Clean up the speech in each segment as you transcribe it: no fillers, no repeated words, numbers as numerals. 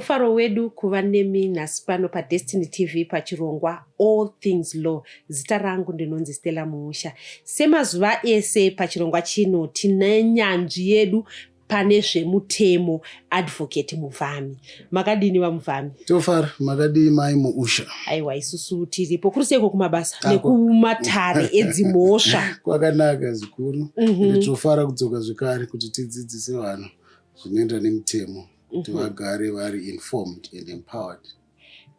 Mufaro wedu kuva nemi nhasi pano paDestiny TV pachirongwa All Things Law. Zita rangu ndinonzi Stella Muusha. Semazuva ese pachirongwa chino tine nyanzvi yedu pane zvemutemo, Advocate Muvhami. Makadini, vaMuvhami? Tofara, makadii mai Muusha? Aiwa, isusu tiripo. Kuri seiko kumabasa nekumatare edzimhosva? Kwakanaka zvikuru. Tofara kudzoka zvekare kuti tidzidzise vanhu zvinoenda nemutemo, kuti vagare vari informed and empowered.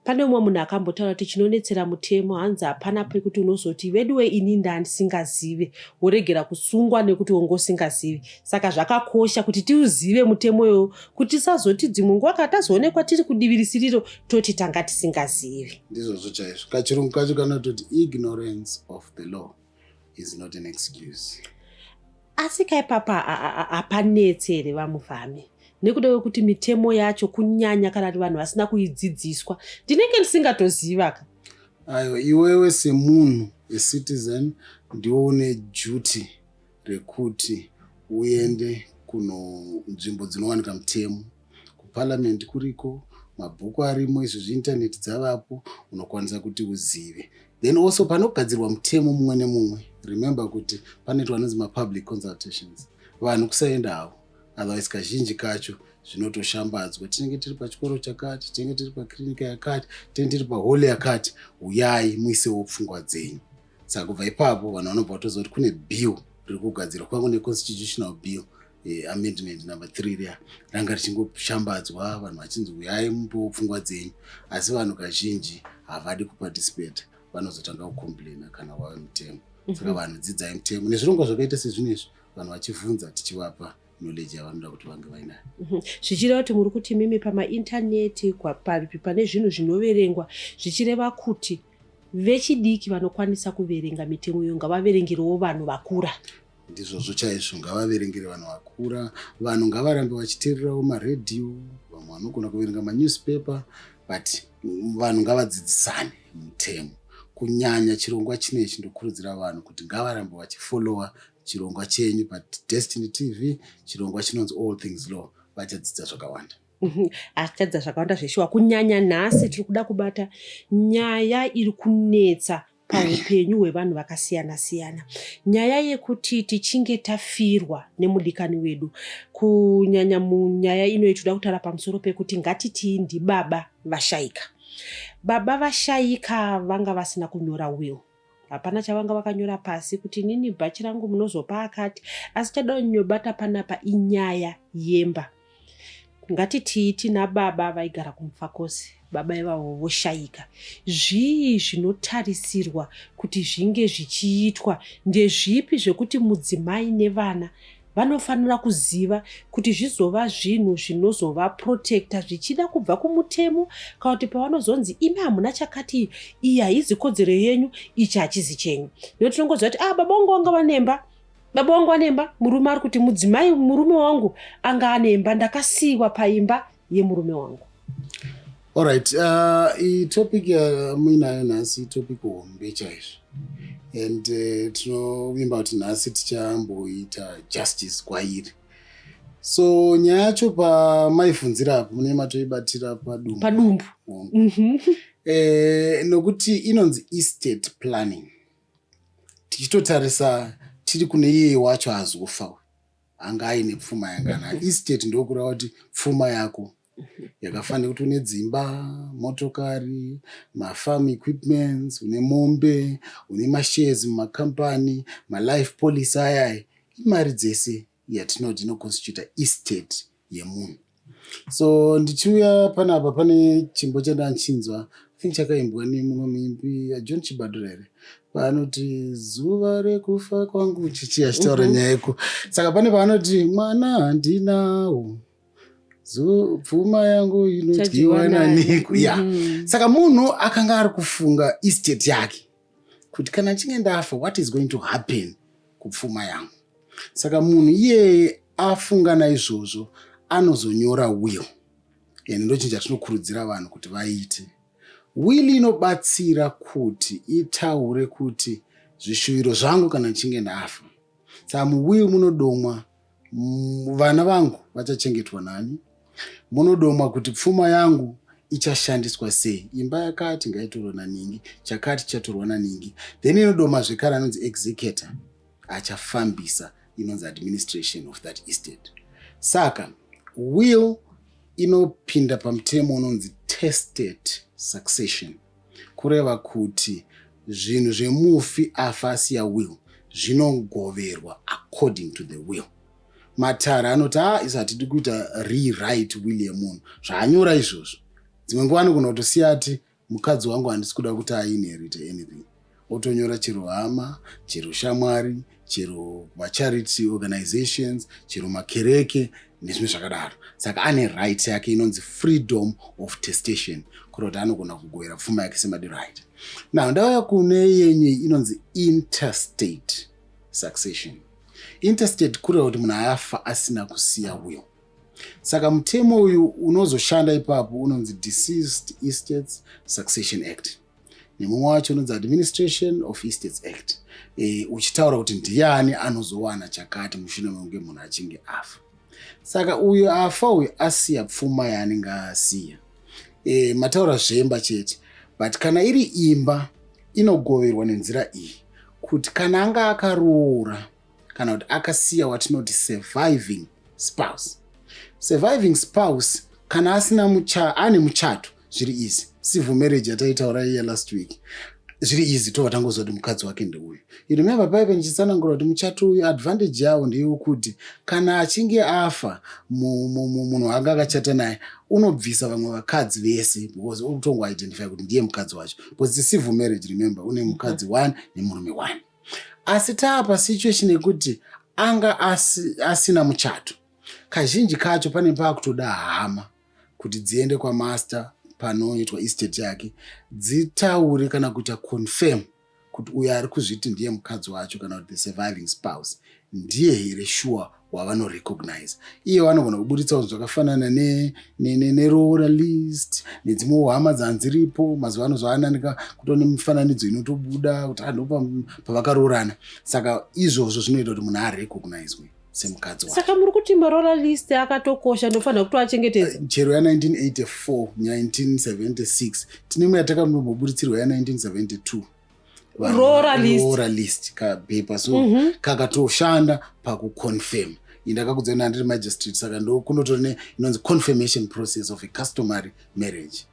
Pane umwe munhu akambotaura kuti chinonetsera mutemo, hanzi hapana pekuti unozoti, "Veduwe, ini ndandisingazive," woregera kusungwa nekuti wonge usingazivi. Saka zvakakosha kuti tiuzive mutemo iwowo, kuti tisazoti dzimwe nguva kana tazoonekwa tiri kudivi risiriro toti tanga tisingazivi. Ndizvozvo chaizvo. Kachirungu kacho kanototi, "Ignorance of the law is not an excuse." Asi kaipapa hapanetse here, vaMuvhami, nekuda kwekuti mitemo yacho, kunyanya kana kuti vanhu vasina kuidzidziswa? Ndinenge ndisingatoziva ka. Aiwa, iwewe semunhu, ecitizen, ndiwo une duty rekuti uende kunzvimbo dzinowanika mutemo. Kuparliament kuriko, mabhuku arimo, izvo zviintaneti dzavapo, unokwanisa kuti uzive. Then also panogadzirwa mutemo mumwe nemumwe, remember kuti panoitwa anonzi mapublic consultations. Vanhu kusaenda havo, otherwise kazhinji kacho zvinotoshambadzwa: tinenge tiri pachikoro chakati, tinenge tiri pakirinika yakati, tinenge tiri pahall yakati, uyai muisewo pfungwa dzenyu. Saka kubva ipapo vanhu vanobva vatoziva kuti kune bill riri kugadzirwa. Kwangu neconstitutional bill amendment number 3 riya ranga richingoshambadzwa, vanhu vachinzi uyai mupewo pfungwa dzenyu, asi vanhu kazhinji havadi kuparticipate. Vanozotanga kucomplaina kana wave mutemo. Saka vanhu dzidzai mutemo nezvirongwa zvakaita sezvinezvi, vanhu vachibvunza, tichivapa knowledge yavanoda kuti vange vainayo. Zvichireva kuti muri kuti mimi pamaintaneti pane zvinhu zvinoverengwa, zvichireva kuti vechidiki vanokwanisa kuverenga mitemo iyo ngavaverengerewo vanhu vakura. Ndizvozvo chaizvo, ngavaverengere vanhu vakura. Vanhu ngavarambe vachiteererawo maredhiyo, vamwe vanogona kuverenga manewspaper, but vanhu ngavadzidzisane mutemo. Kunyanya chirongwa chinechi, ndokurudzira vanhu kuti ngavarambe vachifollowa chirongwa chenyu paDestiny TV, chirongwa chinonzi All Things Law. Vachadzidza zvakawanda. Achadzidza zvakawanda zveshuwa. Kunyanya nhasi tiri kuda kubata nyaya iri kunetsa paupenyu hwevanhu vakasiyana siyana, nyaya yekuti tichinge tafirwa nemudikani wedu. Kunyanya munyaya inoyi toda kutaura pamusoro pekuti ngatitii ndibaba vashayika. Baba vashayika, vanga vasina kunyora will, hapana chavanga vakanyora pasi kuti inini bhachi rangu munozopa akati. Asi chada kunyobata panapa inyaya yemba. Ngatitii tina baba vaigara kuMufakose, baba ivavo voshayika. Zvii zvinotarisirwa kuti zvinge zvichiitwa? Ndezvipi zvekuti mudzimai nevana vanofanira kuziva kuti zvizova zvinhu zvinozovaprotecta, zvichida kubva kumutemo, kana kuti pavanozonzi, "Imi hamuna chakati, iyi haizi kodzero yenyu, ichi hachizi chenyu"? Nekuti tinongoziva kuti, "Ah, baba vangu vanga vanemba, baba vangu vanemba." Murume ari kuti, "Mudzimai, murume wangu anga anemba, ndakasiyiwa paimba yemurume wangu." Alright, itopic yamuinayo nhasi itopic hombe chaizvo, and tinovimba kuti nhasi tichamboita justice kwairi. So nyaya yacho pamaibvunzira apo mune matoibatira padumbu. Padumbu. Nokuti inonzi estate planning. Tichitotarisa tiri kune iyeye wacho azofa, anga aine pfuma yangana. Estate ndokureva kuti pfuma yako yakafanira kuti une dzimba, motokari, mafarm equipments, une mombe, une mashares mumakambani, malife policy ayaya, imari dzese yatinoti inoconstituta estate yemunhu. So ndichiuya panapa, pane chimbo chandanchinzwa, I think chakaimbwa nemumwe muimbi, John Chibadura here, paanoti, "Zuva rekufa kwangu," chichi achitaura nyaya yeko. Saka pane paanoti, "Mwana handinawo, pfuma yangu inodyiwa naniko?" Ya, saka munhu akanga ari kufunga estate yake kuti kana achinge ndafa, what is going to happen kupfuma yangu? Saka munhu iyeye afunga naizvozvo, anozonyora will, and ndochinhu chatinokurudzira vanhu kuti vaite. Will inobatsira kuti itaure kuti zvishuviro zvangu kana ndichinge ndafa. Saka muwill munodomwa vana vangu vachachengetwa nani. Munodomwa kuti pfuma yangu ichashandiswa sei. Imba yakati ngaitorwa naningi, chakati chichatorwa naningi. Then inodoma zvekare anonzi executor achafambisa inonzi administration of that estate. Saka will inopinda pamutemo unonzi testate succession, kureva kuti zvinhu zvemufi afa asiya will zvinogoverwa according to the will. Matare anoti, a, isu hatidi kuita rewrite will yemunhu, zvaanyora izvozvo. Dzimwe nguva anogona kutosiya ati, "Mukadzi wangu handisi kuda kuti ainherite anything," otonyora chero hama, chero shamwari, chero macharity organizations, chero makereke nezvimwe zvakadaro. Saka ane right yake inonzi freedom of testation, kureva kuti anogona kugovera pfuma yake semadiro aita. Now ndauya kune yenyu inonzi intestate succession. Intestate kureva kuti munhu afa asina kusiya will. Saka mutemo uyu unozoshanda ipapo unonzi Deceased Estates Succession Act, nemumwe wacho unonzi Administration of Estates Act, uchitaura kuti ndiani anozowana chakati mushure mekunge munhu achinge afa. Saka uyu afa uyu asiya pfuma yaanenge asiya, mataura zvemba chete, but kana iri imba inogoverwa nenzira iyi, kuti kana anga akaroora kana kuti akasiya watinoti surviving spouse. Surviving spouse kana asina mucha, ane muchato, zviri easy. Civil marriage yataitaura iya last week, zviri easy, tobva tangoziva kuti mukadzi wake ndeuyu. You remember paipe ndichitsanangura kuti muchato uyu advantage yawo ndeyekuti kana achinge afa munhu anga akachata naye, unobvisa vamwe vakadzi vese because uri kutongoidentify kuti ndiye mukadzi wacho, because it's civil marriage, remember, une mukadzi one nemurume one. Asi taapa situation yekuti anga asina muchato, kazhinji kacho pane paakutoda hama kuti dziende kwamaster panoitwa estate yake, dzitaure kana kuita confirm kuti uyo ari kuzviti ndiye mukadzi wacho kana kuti the surviving spouse ndiye here sure wavanorecognize. Iye vanogona kuburitsawo zvakafanana neroora list nedzimwewo hama dzanziripo. Mazuva ano zvaananika kutone mifananidzo inotobuda kuti ando pavakaroorana. Saka izvozvo zvinoita kuti munhu arecognizwe semukadzi wacho. Saka muri kuti maroora list akatokosha, ndofanira kutoachengetedza? Chero ya1984, 1976, tine imwe yatakamboburitsirwa ya1972. Roora list. Roora list kabepa so kakatoshanda pakuconfirm. Indakakudza ndiri magistrate, saka ndo kunotori ne inonzi confirmation process of a customary marriage,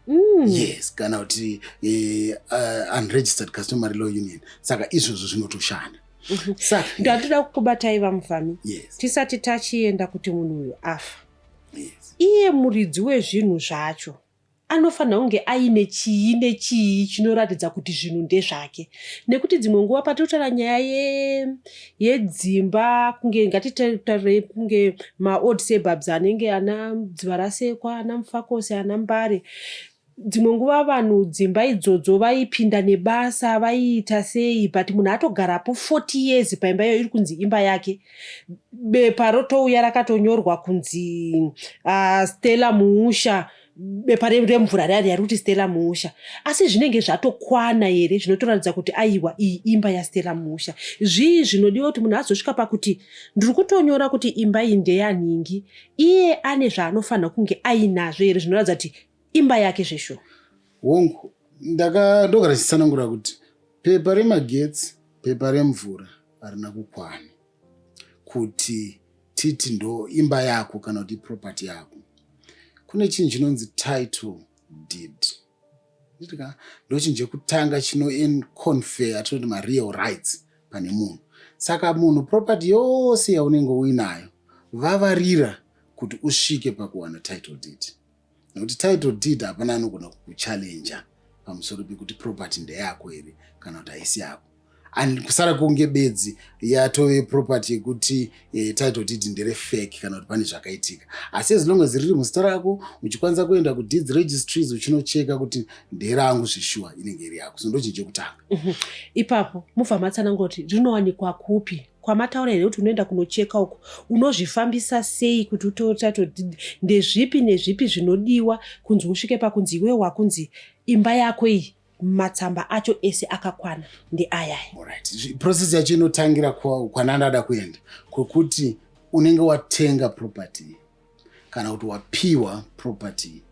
yes, kana kuti unregistered customary law union. Saka izvozvo zvinotoshanda. Saka Ndatida kukubatai, VaMufami. Yes. Tisati tachienda kuti munhu uyu afa, iye muridzi wezvinhu zvacho anofanira kunge aine chii nechii chinoratidza kuti zvinhu ndezvake? Nekuti dzimwe nguva patinotaura nyaya yedzimba, kunge ngatitaurei kunge maold suburbs anenge ana Dzivarasekwa, ana Mufakose, ana Mbare, dzimwe nguva vanhu dzimba idzodzo vaipinda nebasa, vaiita sei, but munhu atogarapo 40 years paimba iyoyo iri kunzi imba yake. Bepa rotouya rakatonyorwa kunzi Stella Muusha, bepa remvura riya riya rikuti Stella Muusha. Asi zvinenge zvatokwana here zvinotoratidza kuti aiwa, iyi imba yaStella Muusha? Zvii zvinodiwa kuti munhu azosvika pakuti ndiri kutonyora kuti imba iyi ndeyanhingi? Iye ane zvaanofanira kunge ainazvo here zvinoratidza kuti imba yake zveshuwa? Hongu, ndogara ndichitsanangura kuti pepa remagetsi, pepa remvura harina kukwana kuti titi ndo imba yako kana kuti property yako. Kune chinhu chinonzi title deed. Nditika ndo chinhu chekutanga chinoconfer atinoti mareal rights pane munhu. Saka munhu, property yose yaunenge uinayo, vavarira kuti usvike pakuwana title deed, nekuti title deed hapana anogona kukuchallenja pamusoro pekuti property ndeyako here kana kuti haisi yako. And kusara kunge bedzi yatove property yekuti title deed ndere fake kana kuti pane zvakaitika. Asi as long as riri muzita rako, uchikwanisa kuenda kudeeds registries uchinocheka kuti nderangu zveshuwa, inenge iri yako. So ndo chinhu chekutanga. Ipapo mubva matsanangura kuti rinowanikwa kupi, kwamataura here kuti unoenda kunocheka uko, unozvifambisa sei kuti utotato, ndezvipi nezvipi zvinodiwa kunzi usvike pakunzi iwe wakunzi imba yako iyi, matsamba acho ese akakwana ndeayaya? Alright. Process yacho inotangira kwanandada kuenda kwekuti unenge watenga property. Kana kuti wapiwa property.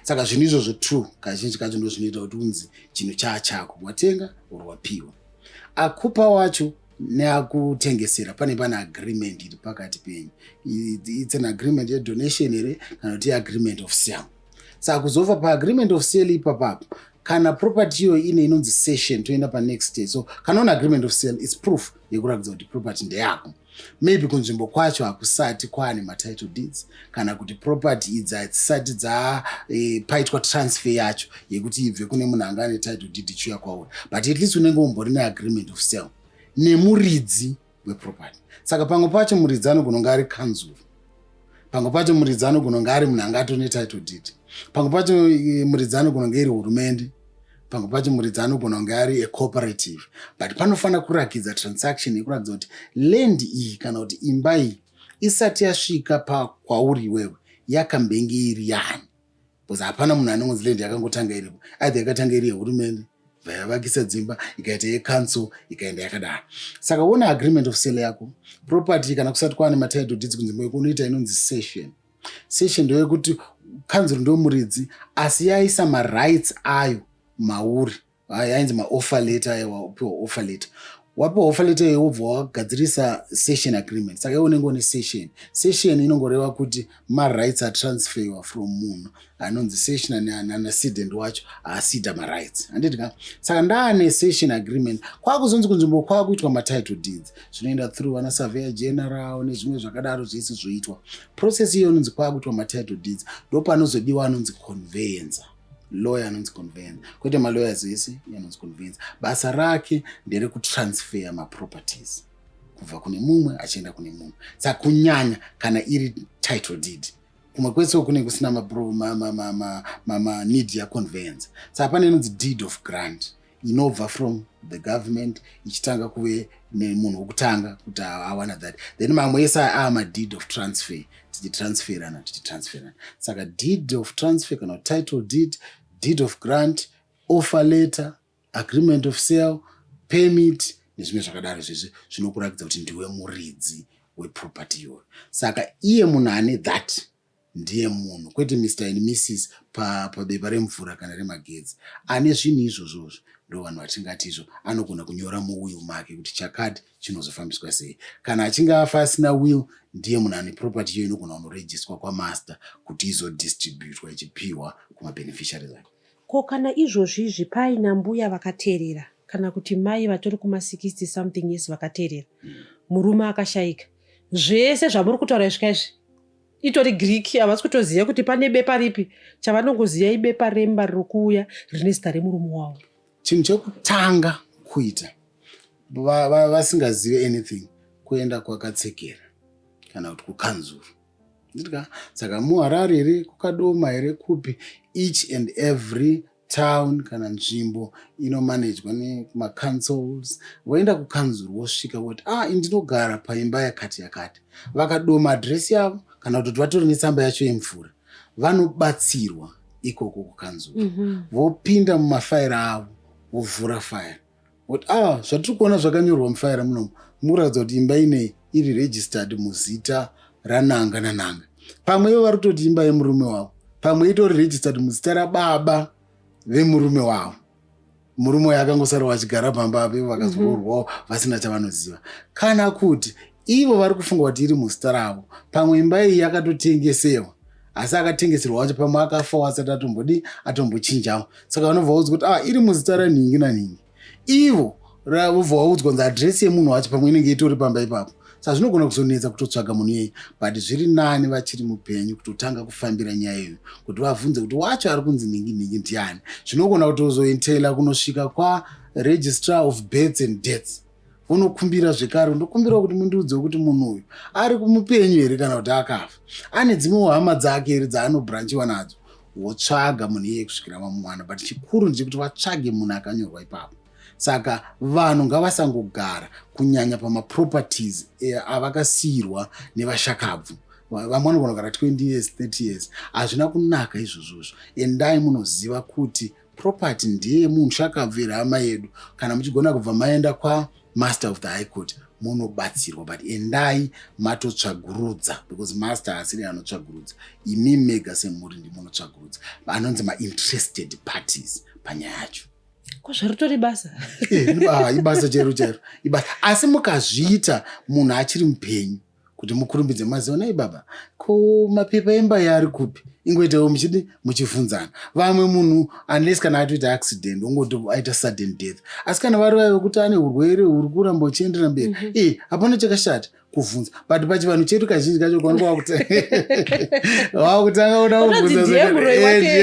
Saka zvinhu izvozvo two kazhinji kacho ndo zvinoita kuti unzi chinhu chaa chako, watenga or wapiwa. Akupa wacho neakutengesera, pane agreement iri pakati penyu. It's an agreement yedonation here kana kuti agreement of sale? Saka kuzobva paagreement of sale ipapapo, kana property iyoyo ine inonzi cession, toenda panext day. So kana une agreement of sale, it's proof yekuratidza kuti property ndeyako. Maybe kunzvimbo kwacho hakusati kwaane matitle deeds, kana kuti property idzi hadzisati dzapaitwa transfer yacho yekuti ibve kune munhu anga ane title deed ichiuya kwauri, but at least unenge umbori neagreement of sale nemuridzi weproperty. Saka pamwe pacho muridzi anogona kunge ari kanzuru, pamwe pacho muridzi anogona kunge ari munhu anga atone title deed, pamwe pacho muridzi anogona kunge iri hurumende, pamwe pacho muridzi anogona kunge ari acooperative, but panofanira kurakidza transaction yekuratidza kuti land iyi kana kuti imba iyi isati yasvika pakwauri iwewe yakambenge iri yani, because hapana munhu anongonzi land yakangotanga iripo. Either yakatanga iri yehurumende, bva yavakisa dzimba, ikaita yecouncil, ikaenda yakadaro. Saka una agreement of sale yako, property kana kusati kwaane matitle deeds kunzvimbo yeko, unoita inonzi cession. Cession ndeyekuti kanzuro ndo muridzi, asi yaisa marights ayo mauri. Yainzi maoffer letter ayo. Wapiwa offer letter, wapiwa offer letter iyoyo, wobva wagadzirisa cession agreement. Saka iwe unenge une cession. Cession inongoreva kuti marights atransferwa from munhu anonzi cession nacedent wacho aaceda marights, handiti ka? Saka ndaane cession agreement, kwakuzonzi kunzvimbo kwakuitwa matitle deeds, zvinoenda through vana surveyor general nezvimwe zvakadaro zvese zvoitwa. Process iyo inonzi kwakuitwa matitle deeds, ndopanozodiwa anonzi conveyancer, lawyer anonzi conveyancer, kwete malawyers ese, anonzi conveyancer. Basa rake nderekutransfer maproperties kubva kune mumwe achienda kune mumwe. Saka kunyanya kana iri title deed, kumwe kwese kune kusina maneed yaconveyance. Saka pane inonzi deed of grant inobva from the government, ichitanga kuve nemunhu wokutanga kuti awana that, then mamwe ese amadeed of transfer, tichitransferana, tichitransferana. Saka deed of transfer kana title deed, deed of grant, offer letter, agreement of sale, permit nezvimwe zvakadaro zvese zvinokurakidza kuti ndiwe muridzi weproperty iyoyo. Saka iye munhu ane that ndiye munhu, kwete Mr and Mrs pabepa remvura kana remagetsi. Ane zvinhu izvozvozvo ndo vanhu vatingati izvo anogona kunyora muwill make kuti chakati chinozofambiswa sei. Kana achinge afa asina will, ndiye munhu ane property iyoyo inogona kunorejiswa kwamaster kuti izodistributwa ichipiwa kumabeneficiaries ake. Ko kana izvozvizvi paina mbuya vakateerera, kana kuti mai vatori kuma60 something years vakateerera, murume akashayika, zvese zvamuri kutaura svika izvi itori Greek, havasi kutoziva kuti pane bepa ripi. Chavanongoziva ibepa remba riri kuuya rine zita remurume wavo. Chinhu chekutanga kuita vasingazivi anything, kuenda kwakatsekera kana kuti kukanzuru. Nditya, saka muHarare here, kuKadoma here, kupi, each and every town kana nzvimbo inomanejwa nemacouncils. Voenda kukanzuru, vosvika voti, "Ah, ndinogara paimba yakati yakati." Vakadoma adhiresi yavo kana kuti vatori netsamba yacho yemvura, vanobatsirwa ikoko kukanzuru. Vopinda mumafaira avo, vovhura faira, voti, "Ah, zvatiri kuona zvakanyorwa mufaira munomu mukuratidza kuti imba inei iri registered muzita rananga nananga." Pamwe ivo vari kutoti imba yemurume wavo, pamwe itori registered muzita rababa vemurume wavo. Murume uyo akangosara achigara pamba apo, ivo vakazoroorwawo vasina chavanoziva, kana kuti ivo vari kufunga kuti iri muzita ravo. Pamwe imba iyi yakatotengesewa, asi akatengeserwa wacho pamwe akafawo asati atombodi atombochinjawo. Saka vanobva vaudzwa kuti, "Ah, iri muzita ranhingi nanhingi." Ivo vobva vaudzwa kunzi adhiresi yemunhu wacho pamwe inenge itori pamba ipapo. Saka zvinogona kuzonetsa kutotsvaga munhu iyeye, but zviri nani vachiri mupenyu kutotanga kufambira nyaya iyoyo, kuti vabvunze kuti wacho ari kunzi nhingi nhingi ndiani. Zvinogona kutozoentaila kunosvika kwaregistrar of births and deaths, unokumbira zvekare, ndokumbira kuti mundiudze kuti munhu uyu ari mupenyu here kana kuti akafa, ane dzimwewo hama dzake here dzaanobranchiwa nadzo. Wotsvaga munhu iyeye kusvikira vamuwana, but chikuru ndechekuti vatsvage munhu akanyorwa ipapo. Saka vanhu ngavasangogara, kunyanya pamaproperties avakasiyirwa nevashakabvu. Vamwe vanogona kugara 20 years, 30 years. Hazvina kunaka izvozvozvo. Endai munoziva kuti property ndeye munhu shakabvu here, hama yedu. Kana muchigona kubva maenda kwamaster of the High Court. Munobatsirwa, but endai matotsvagurudza, because master asiri anotsvagurudza. Imi mega semhuri ndimunotsvagurudza anonzi mainterested parties panyaya yacho. Ko zvaritori basa. Ibasa chairo chairo, ibasa. Asi mukazviita munhu achiri mupenyu, kuti mukurumbidze maziva, nai baba, ko mapepa emba yaari kupi? Ingoitawo muchidi muchibvunzana vamwe munhu, unless kana atoita accident, ongoti aita sudden death. Asi kana vari vaive kuti ane urwere huri kuramba uchiendera mberi, hapana chakashata kuvhunza. But pachivanhu chedu kazhinji kacho kwanenge wakutanga kuda kubvunza, ndiye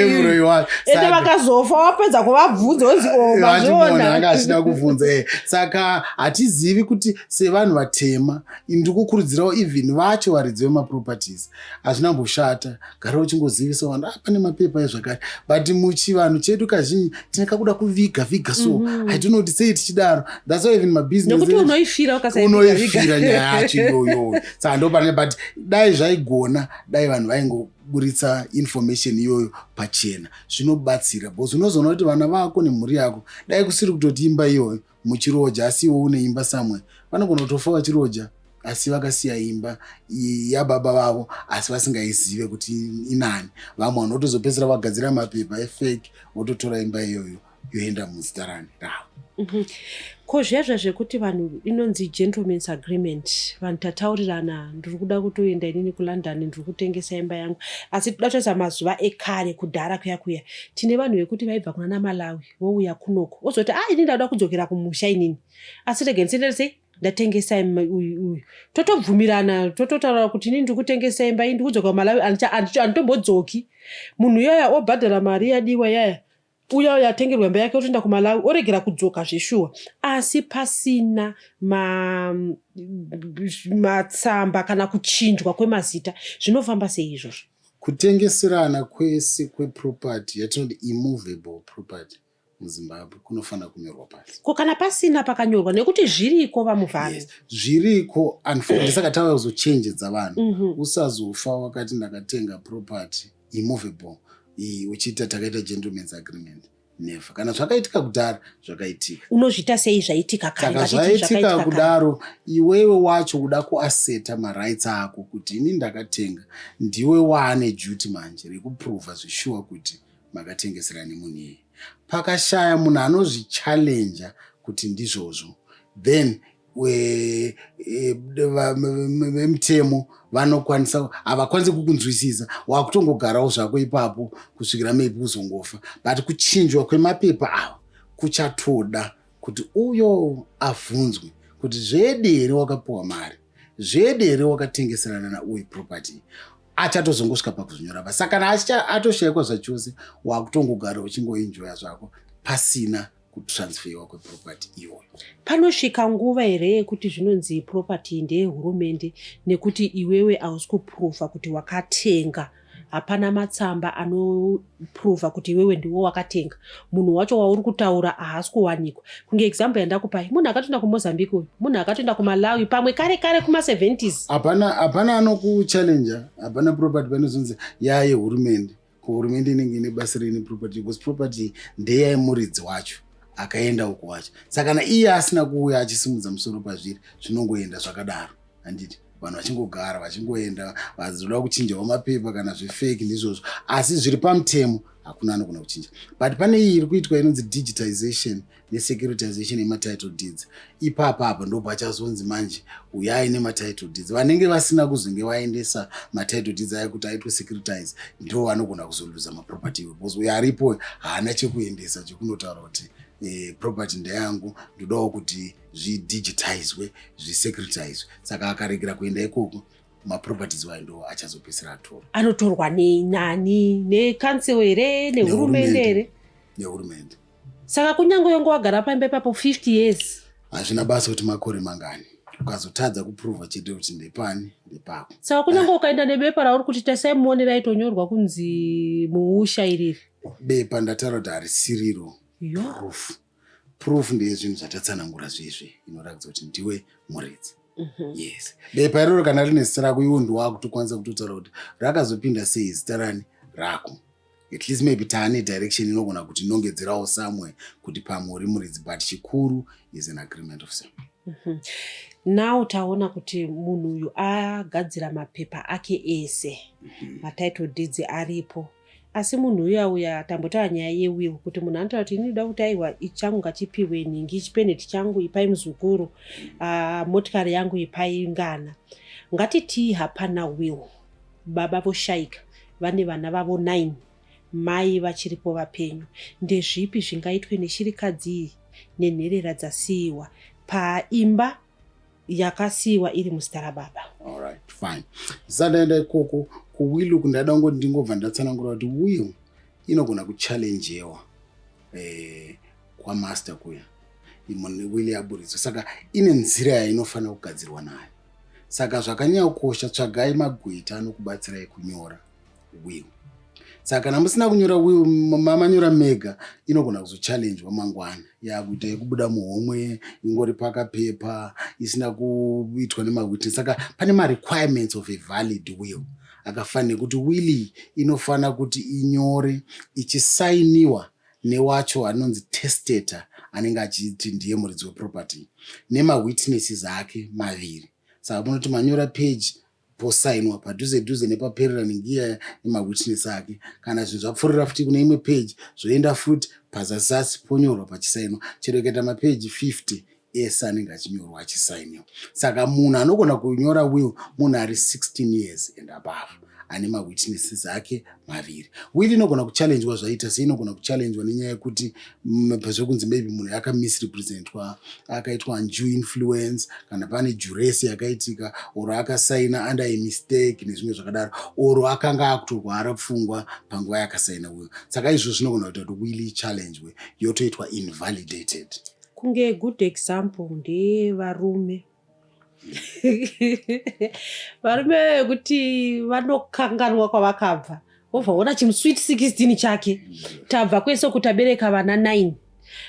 muroyi wake. Ende vakazofa, wapedza kuvabvunza, onzi ozviona anga achida kuvhunza. Saka hatizivi kuti sevanhu vatema, ndiri kukurudzirawo even vacho varidzi vemaproperties, hazvina mboshata, gara uchingozivisa vanhu, ah, pane mapepa ezvakare. But muchivanhu chedu kazhinji tine kakuda kuviga viga, so hatinoti sei tichidaro. That's why even mabusiness unoifira. Unoifira nyaya yacho iyoyo. Saka ndo pane, but dai zvaigona, dai vanhu vaingoburitsa information iyoyo pachena, zvinobatsira, because unozoona kuti vana vako nemhuri yako, dai kusiri kutoti imba iyoyo muchiroja, asi iwo une imba samwe, vanogona kutofa vachiroja, asi vakasiya imba yababa vavo, asi vasingaizive kuti inani. Vamwe vanotozopedzisira vagadzira mapepa efake, vototora imba iyoyo, yoenda muzita rani ravo. Ko zviya zvekuti vanhu, inonzi gentleman's agreement, vanhu tataurirana, ndiri kuda kutoenda inini kuLondon, ndiri kutengesa imba yangu, asi toda kutarisa mazuva ekare, kudhara kuya kuya, tine vanhu vekuti vaibva kuna naMalawi, vouya kunoko, ozoti, "A, inini ndakuda kudzokera kumusha inini, asi rege ndisendere ndatengesa uyu uyu." Totobvumirana, tototaura kuti, "Inini ndiri kutengesa imba iyi, ndikudzoka kuMalawi, handitombodzoki." Munhu iyaya obhadhara mari yadiwa yaya, uya uya atengerwa imba yake otoenda kuMalawi, oregera kudzoka zveshuwa, asi pasina matsamba kana kuchinjwa kwemazita. Zvinofamba sei izvozvo? Kutengeserana kwese kweproperty yatinoti immovable property muZimbabwe kunofanira kunyorwa pasi. Ko kana pasina pakanyorwa? Nekuti zviriko, vaMuvhami. Yes, zviriko. Ndisaka tava kuzochenjedza vanhu, usazofa wakati ndakatenga property immovable uchiita takaita gentleman's agreement. Never. Kana zvakaitika kudhara, zvakaitika. Unozviita sei zvaitika kare? Saka zvaitika kudaro, iwewe wacho uda kuasserta marights ako kuti ini ndakatenga, ndiwe waane duty manje rekuprova zvishuwa kuti makatengesera nemunhu iyeye. Pakashaya munhu anozvichallenja kuti ndizvozvo, then vemutemo vanokwanisa, havakwanisi kukunzwisisa, wakutongogarawo zvako ipapo kusvikira maybe uzongofa. But kuchinjwa kwemapepa ava kuchatoda kuti uyo avhunzwe kuti zvedi here wakapiwa mari, zvedi here wakatengeserana nauyu property. Achatozongosvika pakuzvinyora pa. Saka kana atoshayikwa zvachose, wakutongogara uchingoenjoya zvako pasina kutransferiwa kweproperty iyoyo. Panosvika nguva here yekuti zvinonzi property ndeyehurumende nekuti iwewe hausi kuprova kuti wakatenga? Hapana matsamba anoprova kuti iwewe ndiwo wakatenga. Munhu wacho wauri kutaura haasi kuwanikwa. Kunge example yandakupai, munhu akatoenda kuMozambique uyu, munhu akatoenda kuMalawi pamwe kare kare kuma70s. Hapana, hapana anokuchallenja. Hapana property panozonzi yayehurumende. Kuhurumende inenge ine basa rei neproperty? Because property ndeyayemuridzi wacho akaenda uko wacho. Saka kana iye asina kuuya achisimudza musoro pazviri, zvinongoenda zvakadaro, handiti? Vanhu vachingogara vachingoenda, vazoda kuchinjawo mapepa kana zvefake, ndizvozvo. Asi zviri pamutemo, hakuna anogona kuchinja. But pane iyi iri kuitwa inonzi digitization nesecuritization yematitle deeds. Ipapa apa ndo pachazonzi manje uyai nematitle deeds. Vanenge vasina kuzonge vaendesa matitle deeds aya kuti aitwe securitize ndo vanogona kuzoluza maproperty, because uyo aripo haana chekuendesa chekunotaura kuti property ndeyangu, ndodawo kuti zvidigitizwe, zvisecuritizwe. Saka akaregera kuenda ikoko, maproperties wayo ndo achazopedzisira atorwa. Anotorwa nenani? Necouncil here, nehurumende here? Nehurumende. Saka kunyange yonge wagara paimba ipapo 50 years? Hazvina basa kuti makore mangani. Ukazotadza kuprova chete kuti ndepani, ndepako. Saka kunyange ukaenda nebepa rauri kuti tasai muone, raitonyorwa kunzi muusha iriri? Bepa ndataura kuti harisiriro proof. Proof ndeyezvinhu zvatatsanangura zvezve, inoratidza kuti ndiwe muridzi. Yes, bepa iroro kana rine zita rako, iwo ndiwakutokwanisa kutotaura kuti rakazopinda sei zita rani rako. At least maybe taane direction inogona kuti nongedzerawo somewhere kuti pamwe uri muridzi, but chikuru is an agreement of sale. Now taona kuti munhu uyu agadzira mapepa ake ese, matitle deeds aripo, asi munhu uya uya tambotaura nyaya yewill, kuti munhu anotaura kuti, "Ini ndoda kuti aiwa, ichi changu ngachipiwe nhingi, chipeneti changu ipai muzukuru, motikari yangu ipai ngana." Ngatitii hapana will, baba voshayika, vane vana vavo 9, mai vachiripo vapenyu. Ndezvipi zvingaitwe neshirikadzi iyi nenherera dzasiyiwa paimba yakasiyiwa iri muzita rababa? Alright, fine. Ndisati ndaenda ikoko kuwill uku, ndaida kungoti ndingobva ndatsanangura kuti will inogona kuchallengewa kwamaster kuya will yaburitswa. Saka ine nzira yainofanira kugadzirwa nayo. Saka zvakanyanya kukosha, tsvagai magweta anokubatsirai kunyora will. Saka kana musina kunyora will, mamanyora mega, inogona kuzochallengwa mangwana, yakuita yekubuda muhomwe, ingori pakapepa isina kuitwa nemawitness. Saka pane marequirements of a valid will akafanira kuti will iyi inofanira kuti inyore ichisainiwa newacho anonzi testator, anenge achiti ndiye muridzi weproperty, nemawitnesses ake maviri. Saka munoti manyora page, posainwa padhuze dhuze nepaperera nengiya nemawitness ake. Kana zvinhu zvapfuurira futi kune imwe page, zvoenda futi pazasasi, ponyorwa, pachisainwa. Chero ikaita mapeji 50 ese anenge achinyorwa achisainiwa. Saka munhu anogona kunyora will munhu ari 16 years and above, ane mawitnesses ake maviri. Will inogona kuchallengwa zvaita sei? Inogona kuchallengwa nenyaya yekuti zvekunzi maybe munhu akamisrepresentwa, akaitwa undue influence, kana pane duress yakaitika, or akasaina under a mistake nezvimwe zvakadaro, or akanga akutorwara pfungwa panguva yakasaina will. Saka izvozvo zvinogona kuita kuti will ichallengwe, yotoitwa invalidated. Kunge good example ndeyevarume, varume vekuti vanokanganwa kwavakabva, wobva ona chimusweet 16 chake, tabva kwese kutabereka vana 9,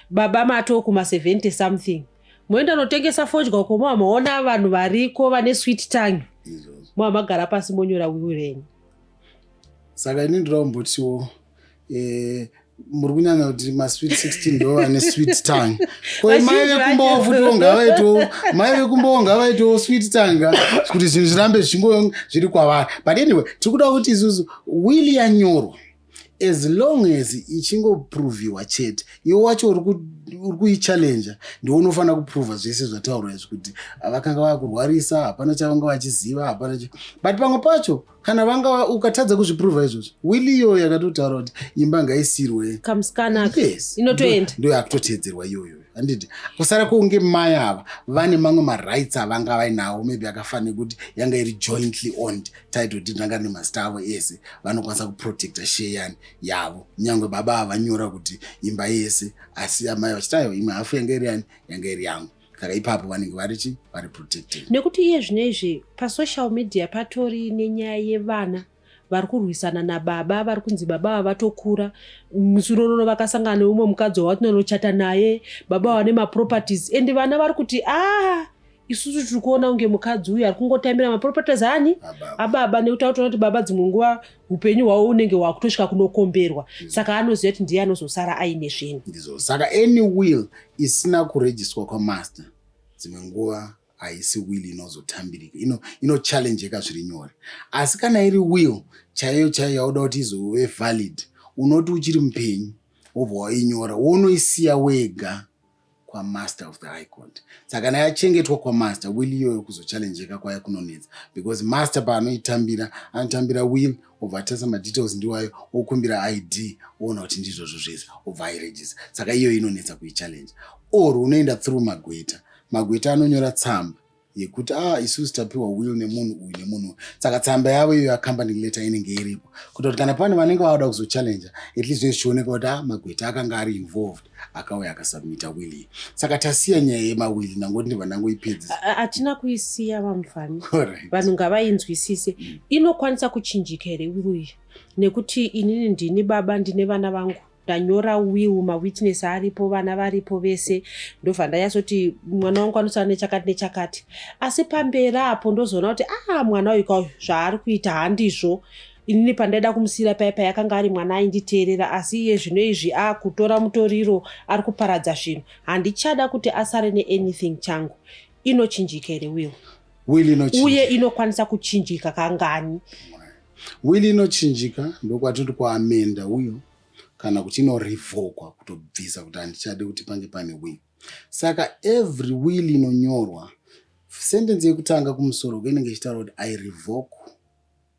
baba mato kuma70 something, moenda notengesa fodya uko, mava maona vanhu variko vane sweet tongue. Izvozvo. Mava magara pasi, monyora will renyu. Saka ini ndoda kumbotiwo muri kunyanya kuti masweet 16 ndo vane sweet tongue. Ko mai Vazhinji vekumbawo vacho. futiwo ngavaitewo, mai vekumbawo ngavaitewo sweet tongue kuti zvinhu zvirambe zvichingo zviri kwavari. But anyway, tiri kuda kuti isusu will yanyorwa, as long as ichingoproviwa chete, iwe wacho uri kuichallenja ndiwe unofanira kuprova zvese zvataurwa izvi, kuti vakanga vakurwarisa, hapana chavanga vachiziva, hapana but pamwe pacho kana vanga ukatadza kuzviprova izvozvo, will iyoyo yakatotaura kuti imba ngaisirwe kamusikana. Yes. Inotoenda. Ndo yakutotedzerwa iyoyo, handiti? Kusara kunge mai ava vane mamwe marights avanga vainawo, maybe akafanira kuti yanga iri jointly owned title deed, ranga rine mazita avo ese, vanokwanisa kuprotecta share yani yavo, nyange baba ava vanyora kuti imba yese, asi amai vachiti, "Aiwa, imwe hafu yanga iri yani, yanga iri yangu." Saka ipapo vanenge vari chi vari protected. Nekuti iye zvino izvi pasocial media patori nenyaya yevana vari kurwisana nababa, vari kunzi baba ava vatokura, musurororo vakasangana neumwe mukadzi wavatonochata naye, baba vane maproperties, and vana vari kuti, "A, isusu tiri kuona kunge mukadzi uyu ari kungotambira maproperties ani?" Ababa. Ababa, nekuti autoona kuti baba dzimwe nguva upenyu hwavo unenge hwakutosvika kunokomberwa, saka anoziva kuti ndiye anozosara aine zvinhu. Ndizvo. Saka any will isina kurejistwa kwamaster, dzimwe nguva haisi will inozotambirika, inochallengeka zviri nyore. Asi kana iri will chaiyo chaiyo yauda kuti izove valid, unoti uchiri mupenyu wobva wainyora, wonoisiya wega kwamaster of the High Court. Saka kana yachengetwa kwamaster, will iyoyo kuzochallengeka kwayo kunonetsa, because master paanoitambira, anotambira will, obva atarisa madetails ndiwayo, okumbira ID, oona kuti ndizvozvo zvese, obva airejista. Saka iyo inonetsa kuichallenge. Or unoenda through magweta. Magweta anonyora tsamba yekuti, "Ah, isusu tapiwa will nemunhu uyu nemunhu uyu." Saka tsamba yavo iyo accompanying letter inenge iripo, kuita kuti kana pane vanenge vauda kuzochallenja, at least zvinenge zvichioneka kuti, ah, magweta akanga ari involved, akauya akasubmita will iyi. Saka tasiya nyaya yemawills, nangoti ndibva ndangoipedzisa. Hatina kuisiya, vamufani. Alright. Vanhu ngavainzwisise. Inokwanisa kuchinjika here will iyi? Nekuti inini ndini baba, ndine vana vangu, ndanyora will, mawitness aripo, vana varipo vese, ndobva ndanyatsoti mwana wangu anosara nechakati nechakati, asi pamberi apo ndozoona kuti, a, mwana uyu kauyu zvaari kuita handizvo. Inini pandaida kumusiyira paya paya akanga ari mwana ainditeerera, asi iye zvino izvi akutora mutoriro, ari kuparadza zvinhu, handichada kuti asare neanything changu. Inochinjika here will? Will inochinjika. Uye inokwanisa kuchinjika kangani? Will inochinjika, ndokwatoti kuamenda will, kana kuti inorevokwa, kutobvisa kuti handichadi kuti pange pane will. Saka every will inonyorwa, sentence yekutanga kumusoro inenge ichitaura kuti "I revoke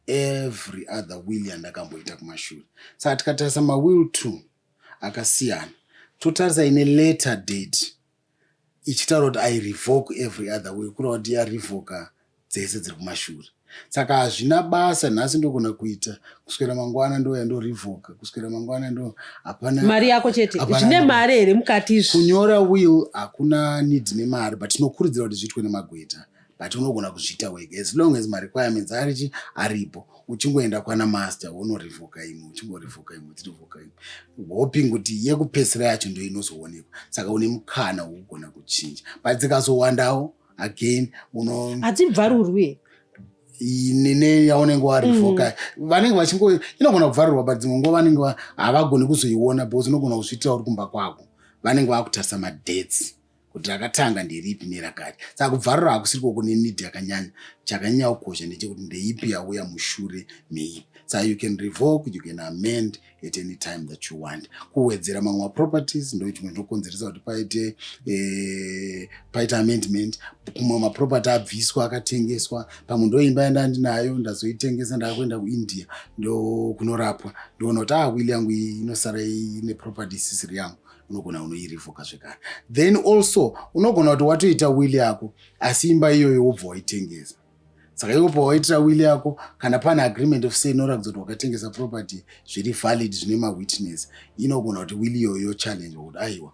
every other will yandakamboita kumashure." Saka tikatarisa mawill two akasiyana, totarisa ine later date ichitaura kuti "I revoke every other will", kureva kuti yarevoka dzese dziri kumashure. Saka hazvina basa, nhasi ndogona kuita, kuswera mangwana ndoya ndorevoka, kuswera mangwana ndo hapana. Mari yako chete. Hapana. Zvine mari here mukati izvi? Kunyora will hakuna need nemari, but tinokurudzira kuti zviitwe nemagweta, but unogona kuzviita wega as long as marequirements arichi aripo. Uchingoenda kwana master, wonorevoka imwe, uchingorevoka imwe, uchirevoka imwe, hoping kuti yekupedzisira yacho ndo inozoonekwa. Saka une mukana wokugona kuchinja, but dzikazowandawo again uno Hadzibvarurwi? Nene yaunenge warevoka, vanenge vachingo inogona kubvarurwa, but dzimwe nguva vanenge havagoni kuzoiona because unogona kuzviitira uri kumba kwako. Vanenge vakutarisa madates kuti rakatanga nderipi nerakati. Saka kubvarura hakusiriko kune need yakanyanya. Chakanyanya kukosha ndechekuti ndeipi yauya mushure meipi. Saka you can revoke, you can amend at any time that you want. Kuwedzera mamwe maproperties ndo chimwe chinokonzeresa kuti paite amendment. Kumwe maproperty abviswa, akatengeswa, pamwe ndo imba yandandinayo, ndazoitengesa, ndakuenda kuIndia ndo kunorapwa, ndoona kuti ah, will yangu iyi inosara ine property isisiri yangu. Unogona unoirevoka zvekare. Then also unogona kuti watoita will yako, asi imba iyoyo wobva waitengesa. Saka iwo pawaitira will yako, kana pane agreement of sale inoratidza kuti wakatengesa property zviri valid, zvine mawitness, inogona kuti will iyoyo challenge kuti aiwa,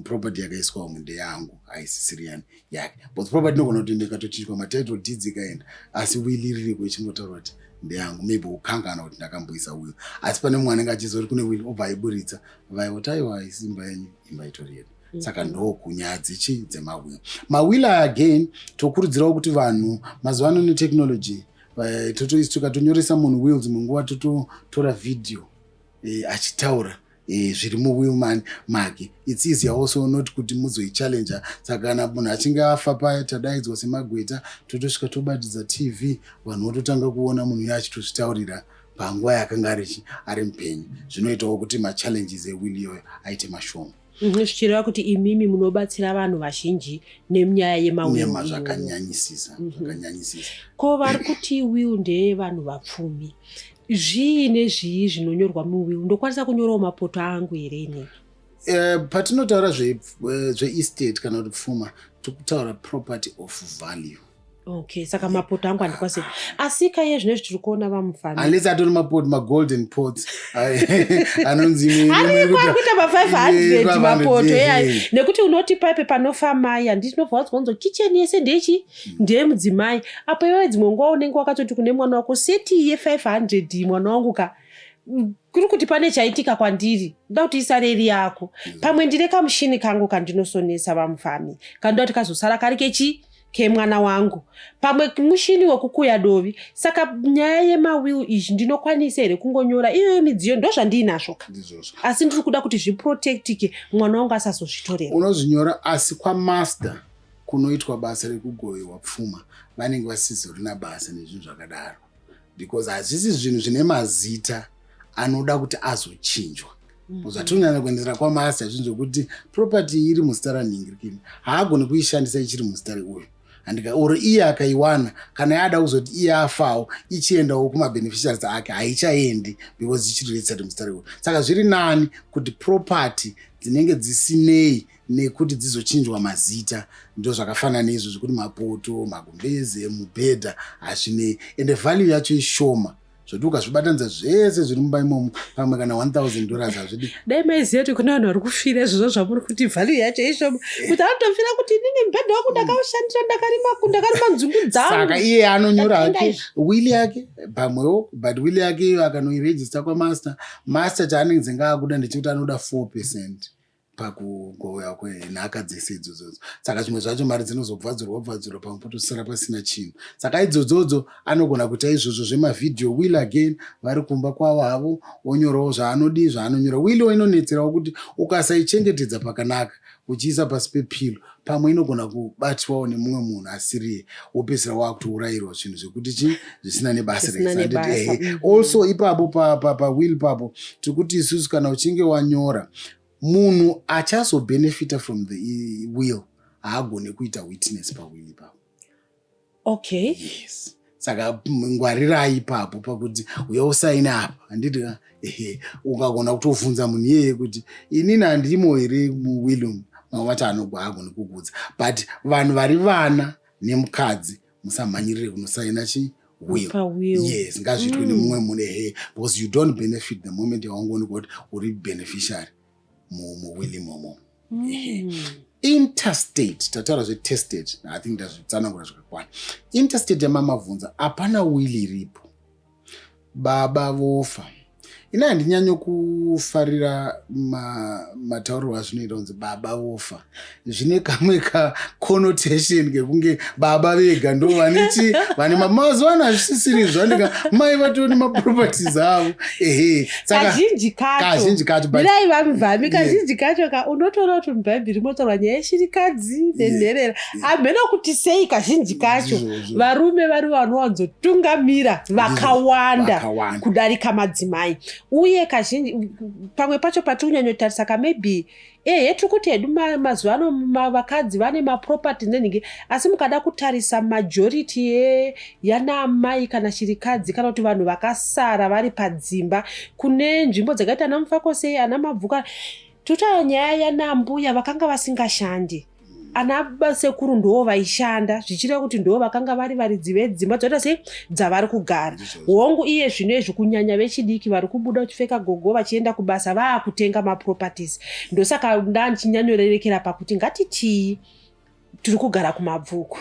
property yakaiswa umu ndeyangu, haisisiri yani yake, but property inogona kuti ndikatochinjwa matitle deeds ikaenda, asi will ririko ichingotaura kuti ndeyangu. Maybe ukangana kuti ndakamboisa will, asi pane mumwe anenge achiziva kuti kune will, obva aiburitsa, vaioti aiwa, isi imba yenyu, imba itori yedu. Saka ndokunyaya dzichi dzemawill. Mawill aya again, tokurudzirawo kuti vanhu mazuva ano netechnology, tikatonyoresa munhu will, dzimwe nguva tototora vhidhiyo achitaura zviri muwill make. It's easier also not kuti muzoichallenja. Saka kana munhu achinge afa paya, tadaidzwa semagweta, totosvika tobatidza TV, vanhu vototanga kuona munhu uyo achitozvitaurira panguva yakanga ari mupenyu. Zvinoitawo kuti machallenges ewill iyoyo aite mashoma. Zvichireva kuti imimi munobatsira vanhu vazhinji nenyaya yemawill Nema iyoyo. Zvakanyanyisisa, zvakanyanyisisa. Ko vari kuti will ndeyevanhu vapfumi, zvii nezvii zvinonyorwa muwill? Ndokwanisa kunyorawo mapoto angu here inini? Patinotaura zveestate kana kuti pfuma, tikutaura property of value. Okay, saka mapoto angu handikwanisi, asi kaiye zvinezvi tiri kuona vamufami Unless atori mapoto, magolden pots anonzi Ariko ari kuita ma500 mapoto eya. Nekuti unoti paipe panofa mai, handinobva wazwa kicheni yese ndechi ndeyemudzimai. Apo iwewe dzimwe nguva unenge wakatoti kune mwana wako, set ye500, mwana wangu ka, kuri kuti pane chaitika kwandiri, ndoda kuti isare iri yako. Pamwe ndine kamushini kangu kandinosonesa, vamufami, kandoda kuti kazosara kari kechi kemwana wangu, pamwe mushini wekukuya dovi. Saka nyaya yemawill izvi, ndinokwanisa here kungonyora iyoyo midziyo ndo zvandiinazvo ka? Ndizvozvo. Asi ndiri kuda kuti zviprotectike, mwana wangu asazozvitorera. Unozvinyora, asi kwamaster kunoitwa basa rekugoverwa pfuma, vanenge vasizorina basa nezvinhu zvakadaro, because hazvisi zvinhu zvine mazita anoda kuti azochinjwa. Zvatinonyanya kuendesera kwamaster zvinhu zvokuti property iri muzita ranhingirikini, haagoni kuishandisa ichiri muzita reuyu, handika? Or iye akaiwana, kana yaada kuzoti iye afawo, ichiendawo kumabeneficiaries ake, haichaendi because ichiri registered muzita reuyu. Saka zviri nani kuti property dzinenge dzisinei nekuti dzizochinjwa mazita, ndo zvakafanana neizvo zvekuti mapoto, magumbeze, mubhedha, hazvinei, ende value yacho ishoma zvoti ukazvibatanidza zvese zviri mumba imomo, pamwe kana $1000 hazvidi. Dai maiziva kuti kune vanhu vari kufira izvozvo zvamuri kuti value yacho ishoma, kuti anotofira kuti inini mubhedha wangu ndakaushandira, ndakarima nzungu dzangu. Saka iye anonyora Ndatenda hake izvi. Will yake pamwewo, but will yake iyo akanoirejista kwamaster, master chaanenge dzenga akuda ndechekuti anoda 4%. Pakugovewa kwenhaka dzese idzodzodzo, saka zvimwe zvacho mari dzinozobvadzurwa bvadzurwa, pamwe potosara pasina chinhu. Saka idzodzodzo anogona kuita izvozvo zvemavideo will again vari kumba kwavo havo, onyorawo zvaanodii, zvaanonyora. Will inonetserawo kuti ukasaichengetedza pakanaka, uchiisa pasi pepillow, pamwe inogona kubatwawo nemumwe munhu asiriye, wopedzisira wakutourayirwa zvinhu zvekuti chi zvisina nebasa. Zvisina rese. Nebasa. Also ipapo pawill papo tikuti isusu kana uchinge wanyora, munhu achazobhenefita from the will haagone kuita witness pawill ipapo. Yes, saka ngwarirai ipapo pakuti uya usaine apa, handiti ka? Ehe, ukagona kutovhunza munhu iyeye kuti inini handimo here muwill umu, mamwe vacho anogwa agoni kukudza. But vanhu vari vana nemukadzi, musamhanyirire kunosaina chi will. Pawill. Yes, ngazviitwe nemumwe munhu, ehe, because you don't benefit the moment yawangoonekwa kuti uri beneficiary muwill imomo. Intestate, tataura zvetestate, I think ndazvitsanangura zvakakwana. Intestate yamamavhunza, hapana will iripo, baba vofa. Ini handinyanyo kufarira mataurirwo azvinoita kunzi baba vofa. Zvine kamwe kaconnotation kekunge baba vega ndo vane chi vane mazuva ano hazvisisiri zvandika, mai vatori nemaproperties avo, ehe. Saka Kazhinji kacho kazhinji kacho, but mirai vamubvami, kazhinji kacho ka unotoona kuti mubhaibheri motaurwa nyaya yeshirikadzi nenherera. Hamhena kuti sei kazhinji kacho Ndizvozvo. varume vari vanowanzotungamira vakawanda Vakawanda. kudarika madzimai. Uye kazhinji pamwe pacho patiri kunyanyotarisa ka, maybe ehe, tiri kuti hedu mazuva ano vakadzi vane maproperty nenhingi, asi mukada kutarisa majority yana amai kana shirikadzi kana kuti vanhu vakasara vari padzimba kune nzvimbo dzakaita ana Mufakose, ana Mabvuka, totaura nyaya yanambuya vakanga vasingashandi, ana sekuru ndo vaishanda, zvichireva kuti ndo vakanga vari varidzi vedzimba dzoita sei dzavari kugara. Ndizvozvo. Hongu, iye zvino izvi kunyanya vechidiki vari kubuda vachipfeka gogo vachienda kubasa vaakutenga maproperties. Ndosaka ndanchinyanyorerekera pakuti ngatitii tiri kugara kuMabvuku,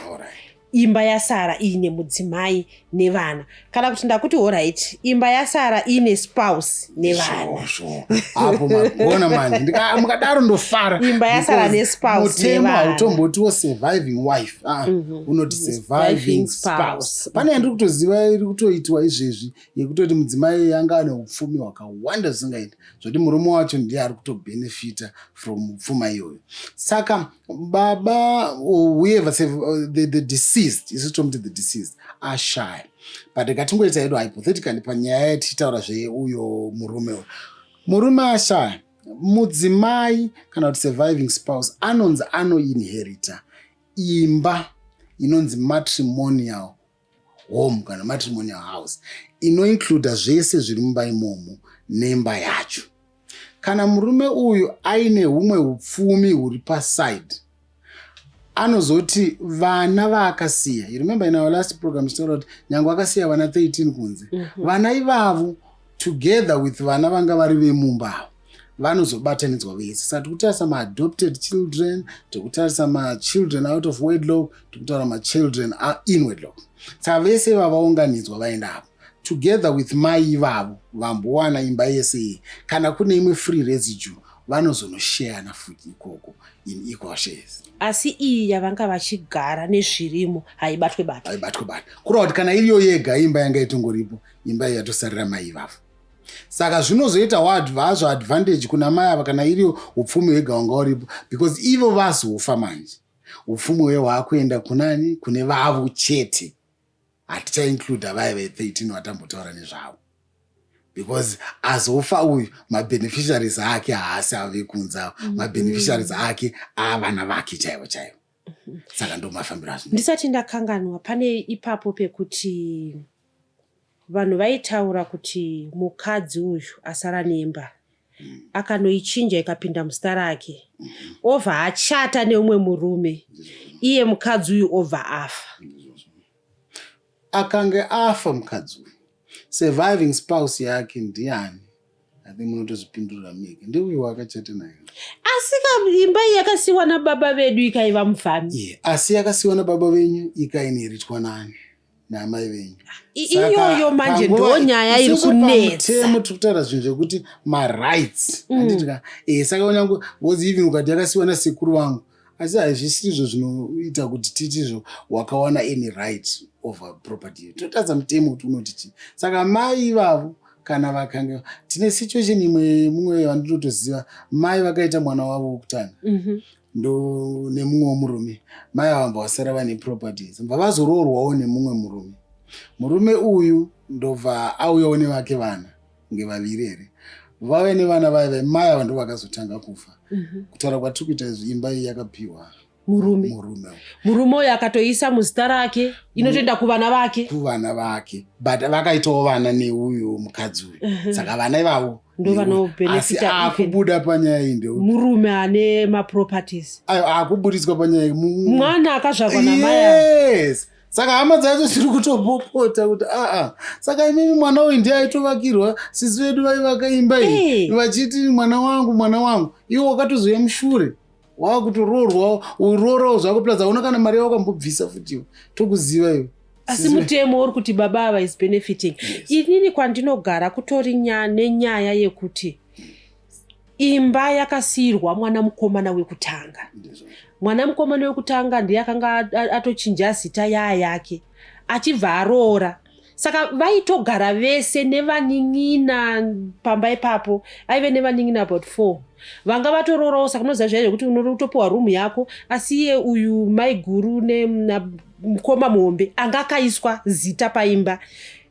imba yasara iine mudzimai nevana, kana kuti ndakuti alright, imba yasara iine spouse nevana. Sure. Apo magona manje. Mukadaro ndofara. Imba yasara Because nespouse mutemo nevana. hautombotiwo surviving wife. Ah, unoti surviving Surviving spouse. spouse. Pane yandiri kutoziva iri kutoitwa izvezvi yekutoti mudzimai anga ane upfumi hwakawanda zvisingaiti, zvoti murume wacho ndiye ari kutobhenefita from pfuma iyoyo. Saka baba or whoever, the deceased, isu tomuti the deceased, ashaya, but ngatingoita hedu hypothetically panyaya yatichitaura zveuyo murume uyu. Murume ashaya, mudzimai kana kuti surviving spouse anonzi anoinherita imba inonzi matrimonial home kana matrimonial house, inoincluda zvese zviri mumba imomo nemba yacho. Kana murume uyu aine humwe upfumi huri paside, anozoti vana vaakasiya, you remember in our last program tichitaura kuti nyange akasiya vana 13 kunze, vana ivavo together with vana vanga vari vemumba avo vanozobatanidzwa vese. Saka tikutarisa maadopted children, tikutarisa machildren out of wedlock, tikutaura machildren in wedlock. Saka vese ivava vaunganidzwa vaenda apo together with mai ivavo vambowana imba yese iyi. Kana kune imwe free residue, vanozonosheyana futi ikoko in equal shares. Asi iyi yavanga vachigara nezvirimo haibatwe batwe. Haibatwe batwe. Kureva kuti kana iriyo yega imba yanga itongoripo, imba iyi yatosarira mai ivavo. Saka zvinozoita vazvo advantage kuna mai ava kana iriyo upfumi hwega hwanga uripo, because ivo vazofa manje, upfumi hwe hwaakuenda kunani? Kune vavo chete. Hatichaincluda vaya ve13 vatambotaura nezvavo, because azofa uyu, mabeneficiaries ake haasi ave kunze avo. Mabeneficiaries ake avana vake chaivo chaivo. Saka ndo mafambiro azvino. Ndisati ndakanganwa, pane ipapo pekuti vanhu vaitaura kuti mukadzi uyu asara nemba akanoichinja ikapinda muzita rake, obva achata neumwe murume, iye mukadzi uyu obva afa. Akange afa mukadzi uyu, surviving spouse yake ndiani? I think munotozvipindurira mega, ndeuyu waakachata naye. Asi ka imba iyi yakasiyiwa nababa vedu ikaiva mufami. Yeah, asi yakasiyiwa nababa venyu ikainheritwa nani? Naamai venyu. Iyoyo manje ndo nyaya iri kunetsa. Pamutemo tiri kutaura zvinhu zvekuti marights, handiti ka? Saka unyange because even ukati yakasiyiwa nasekuru vangu, asi hazvisirizvo zvinoita kuti titizvo wakawana any right over property. Totadza mutemo kuti unoti chii. Saka mai ivavo kana vakange, tine situation imwe, mumwe vandinotoziva, mai vakaita mwana wavo wokutanga ndo nemumwe murume. Mai ava vambva vasara vane properties, bva vazoroorwawo nemumwe murume. Murume uyu ndobva auyawo nevake vana nge vaviri here, vave nevana vaiva mai ava ndo vakazotanga kufa. Kutaura kwatiri kuita izvi, imba iyi yakapiwa murume. Murume. Murume uyu akatoisa muzita rake, inotoenda kuvana vake. Kuvana vake, but vakaitawo vana neuyu mukadzi uyu, saka vana ivavo Ndo asi vanobenefita even. Akubuda panyaya iyi ndeu Murume ane maproperties. Ayo akubudiswa panyaya iyi Mwana akazvarwa namai ava. Yes, saka hama dzacho dziri kutopopota kuti aa, saka imimi mwana uyu ndiye aitovakirwa, sisi vedu vaivaka imba iyi vachiti mwana wangu, mwana wangu. Iwo wakatozouya mushure wakutoroorwa, urorawo zvako, plus hauna kana mari yawakambobvisa futiwo, tokuziva iwe. Asi mutemo uri kuti baba ava is benefiting. Inini kwandinogara kutori nenyaya yekuti imba yakasiyirwa mwana mukomana wekutanga. Mwana mukomana wekutanga ndiye akanga atochinja zita yaa yake achibva aroora, saka vaitogara vese nevanin'ina pamba ipapo. Aive nevanin'ina about four vanga vatoroorawo, saka unoziva zviya zvekuti unotopiwa rumu yako. Asi iye uyu maiguru namukoma muhombe anga akaiswa zita paimba,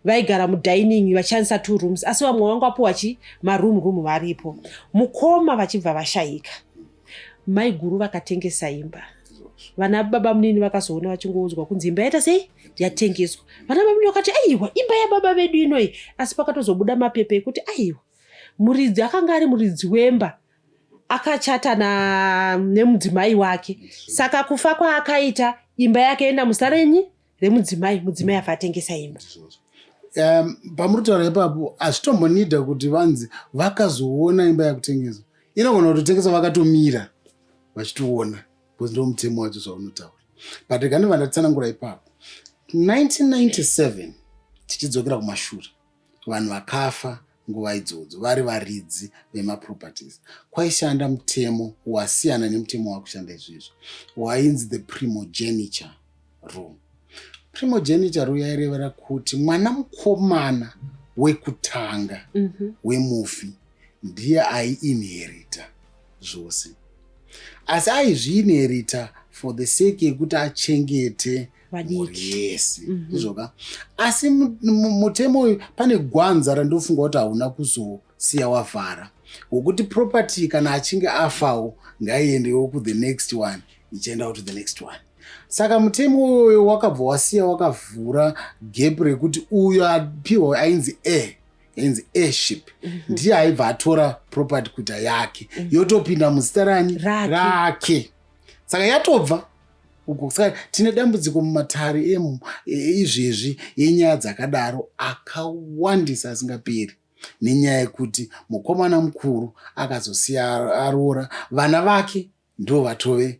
vaigara mudining vachishandisa two rooms, asi vamwe vanga vapiwa chi maroom room varipo. Mukoma vachibva vashayika, maiguru vakatengesa imba. Vana baba munini vakazoona vachingoudzwa kunzi imba yaita sei, yatengeswa. Vana baba munini vakati, "Aiwa, imba yababa vedu inoi." Asi pakatozobuda mapepa ekuti aiwa, muridzi akanga ari muridzi wemba akachata nemudzimai wake, saka kufa kwaakaita imba yake enda muzita renyi, remudzimai. Mudzimai afa atengesa imba. Pamuri kutaura ipapo, hazvitombonidha kuti vanzi vakazoona imba yakutengeswa. Inogona kutotengeswa vakatomira vachitoona, because ndo mutemo wacho zvaunotaura. But rega ndibva ndatsanangura ipapo. 1997 tichidzokera kumashure, vanhu vakafa nguva idzodzo vari varidzi vemaproperties, kwaishanda mutemo wasiyana nemutemo wakushanda izvezvi, wainzi the primogeniture rule. Primogeniture rule yairevera kuti mwana mukomana wekutanga wemufi ndiye aiinherita zvose, asi aizviinherita for the sake yekuti achengete mhuri vadiki yese. Izvoka, asi mutemo uyu pane gwanza randofunga kuti hauna kuzosiya wavhara, wokuti property kana achinge afawo ngaiendewo kuthe next one, ichiendawo to the next one. Saka mutemo uyoyo wakabva wasiya wakavhura gap rekuti uyo apiwa ainzi a ainzi heirship ndiye aibva atora property kuita yake, yotopinda muzita rani? Rake. Rake. Saka yatobva uko. Saka tine dambudziko mumatare emu izvezvi yenyaya dzakadaro akawandisa asingaperi, nenyaya yekuti mukomana mukuru akazosiya aroora, vana vake ndo vatove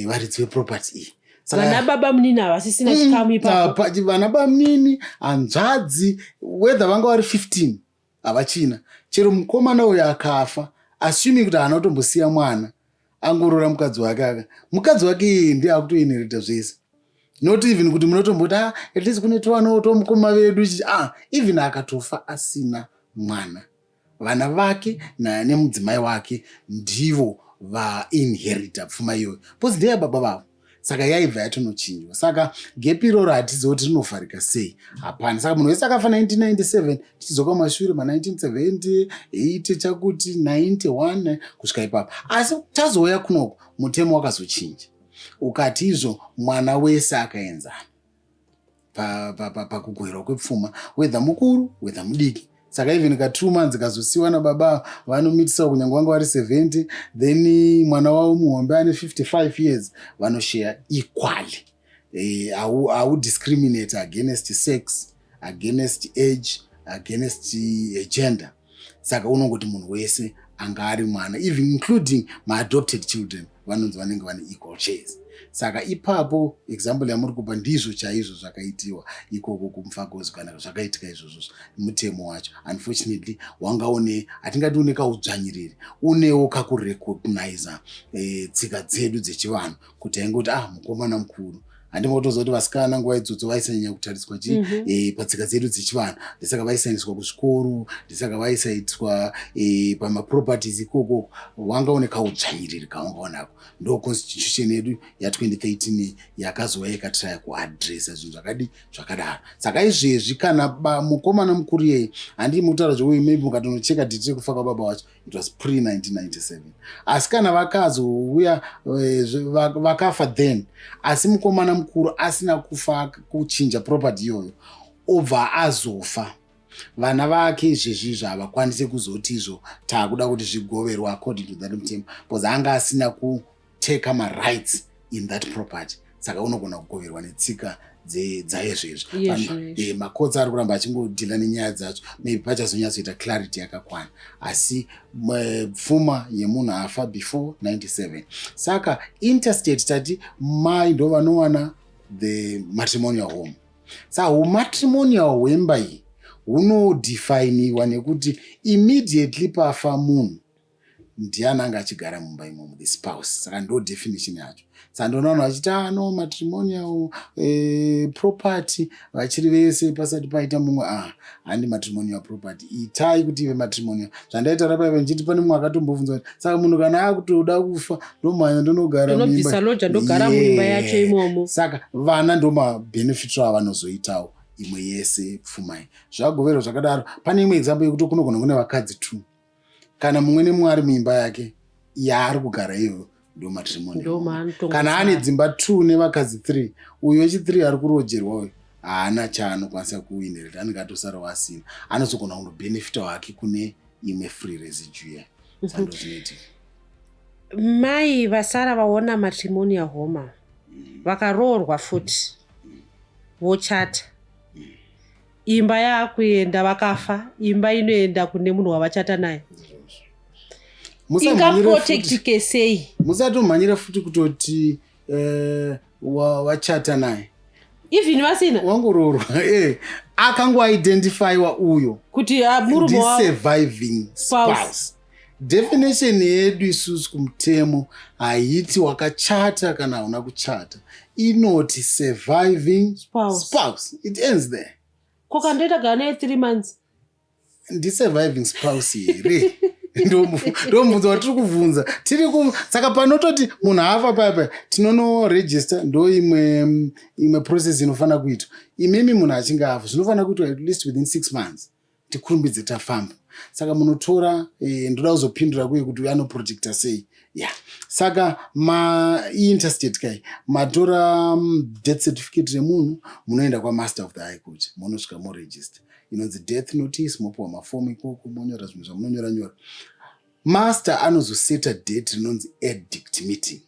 varidzi veproperty iyi. Vana baba munini havasisina chikamu ipapo. Vana bamunini, hanzvadzi, whether vanga vari 15, havachina. Chero mukomana uyu akafa, assuming kuti haana kutombosiya mwana, angoroora mukadzi wake, aka mukadzi wake iyeye ndiye akutoinherita zvese. Not even kuti munotomboti, ah, at least kune twanawo twamukoma vedu ichi. Ah, even akatofa asina mwana, vana vake nemudzimai wake ndivo vainherita pfuma iyoyo, because ndeyababa vavo. Saka yaibva yatonochinjwa. Saka gap iroro hatizivi kuti rinovharika sei, hapana. Saka munhu wese akafa 1997 tichidzoka mashure ma1970, 80, chakuti 91 kusvika ipapo. Asi tazouya kunoko, mutemo wakazochinja ukati izvo mwana wese akaenzana pakugoverwa kwepfuma, whether mukuru, whether mudiki. Saka even ka 2 months kazosiyiwa nababa, vanomitisawo kunyange vanga vari 70, then mwana wavo muhombe ane 55 years, vanoshare equally. Haudiscriminate against sex, against age, against gender. Saka unongoti munhu wese anga ari mwana, even including maadopted children, vanonzi vanenge vane equal shares. Saka ipapo example yamuri kupa ndizvo chaizvo zvakaitiwa ikoko kuMufakose, kana zvakaitika izvozvo. Mutemo wacho unfortunately wanga une, hatingati une kaudzvanyiriri, unewo kakurecogniza tsika dzedu dzechivanhu, kuti aingoti, ah, mukomana mukuru. Handimbotoziva kuti vasikana nguva idzodzo vaisanyanya kutariswa chi patsika dzedu dzechivanhu. Ndisaka vaisaendeswa kuzvikoro, ndisaka vaisaitiswa pamaproperties ikoko. Wanga une kaudzvanyiriri kawanga unako. Ndo constitution yedu ya2013 yakazouya ikatraya kuadresa zvinhu zvakadi zvakadaro. Saka izvezvi kana mukomana mukuru iyeye, handii mukutaura zvekuti maybe mukatonocheka date rekufa kwababa wacho, it was pre 1997. Asi kana vakazouya vakafa then, asi mukomana mukuru asina kufa kuchinja property iyoyo, obva azofa, vana vake izvezvizvo havakwanisi kuzoti izvo taakuda kuti zvigoverwa according to that mutemo, because anga asina kuteka marights in that property. Saka unogona kugoverwa netsika dzaizvezvi. Iyezvezvi. Macourts ari kuramba achingodeala nenyaya dzacho. Maybe pachazonyatsoita clarity yakakwana. Asi pfuma yemunhu afa before 97, saka intestate tati mai ndo vanowana the matrimonial home. Saka umatrimonial hwemba iyi hunodefiniwa nekuti immediately pafa munhu, ndiani anga achigara mumba imomo? The spouse. Saka ndo definition yacho. Saka ndoona vanhu vachiti, ah, no, matrimonial property vachiri vese pasati paita mumwe. Ah, handi matrimonial property. Itai kuti ive matrimonial. Zvandaitaura paipa ndichiti pane mumwe akatombobvunza kuti saka munhu kana akutoda kufa, ndomhanya ndonogara ndinobvisa loja, ndogara muimba yacho imomo. Saka vana ndo mabenefits avanozoitawo imwe yese pfuma iyi zvagoverwa zvakadaro. Pane imwe example yekuti kunogona kune vakadzi two. Kana mumwe nemumwe ari muimba yake yaari kugara iyoyo, ndo matrimonial. Ndomaanotonga. Kana ane dzimba two nevakadzi three, uyu wechi3 ari kurojerwa uyu haana chaanokwanisa kuinherita, anenge atosarawo asina. Anozogona kundobhenefita hake kune imwe free residue. Sando zvinoitika. Mai vasara vaona matrimonial home, vakaroorwa futi, vochata, imba yaakuenda, vakafa, imba inoenda kune munhu wavachata naye. Musamhanyire futi- Ingaprotectike sei? Musatomhanyira futi kutoti wachata naye. Even vasina wangoroorwa, akangoidentifyiwa uyo kuti, ah, murume wavo. Surviving spouse. Spouse definition yedu isusu kumutemo haiti wakachata kana hauna kuchata, inoti surviving spouse. Spouse. It ends there. Ko kandoita gara naye 3 months? Ndisurviving spouse here? Ndomubvunzo watiri kubvunza. Tiri ku saka panototi munhu afa paya paya, tinonoregister. Ndo imwe process inofanira kuitwa. Imimi munhu achinge afa, zvinofanira kuitwa at least within 6 months, tikurumbidze tafamba. Saka munotora ndoda kuzopindura kuye kuti uyu anoprotecta sei ya. Saka maintestate kai, matora death certificate remunhu, munoenda kwamaster of the High Court, munosvika moregister inonzi death notice, mopiwa mafomu ikoko, monyora zvinhu zvamunonyora nyora. Master anozoseta date rinonzi edict meeting.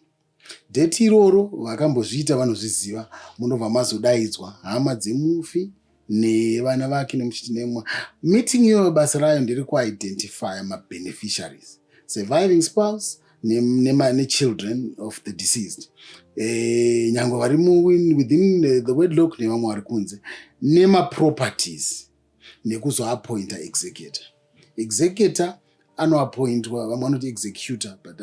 Date iroro vakambozviita vanozviziva. Munobva mazodaidzwa hama dzemufi nevana vake nemuchiti nemwa. Meeting iyoyo basa rayo nderekuidentifya mabeneficiaries, surviving spouse nechildren of the deceased, nyangwe vari within the wedlock nevamwe vari kunze, nemaproperties, nekuzoappointa executor. Executor anoappointwa, vamwe vanoti executor, but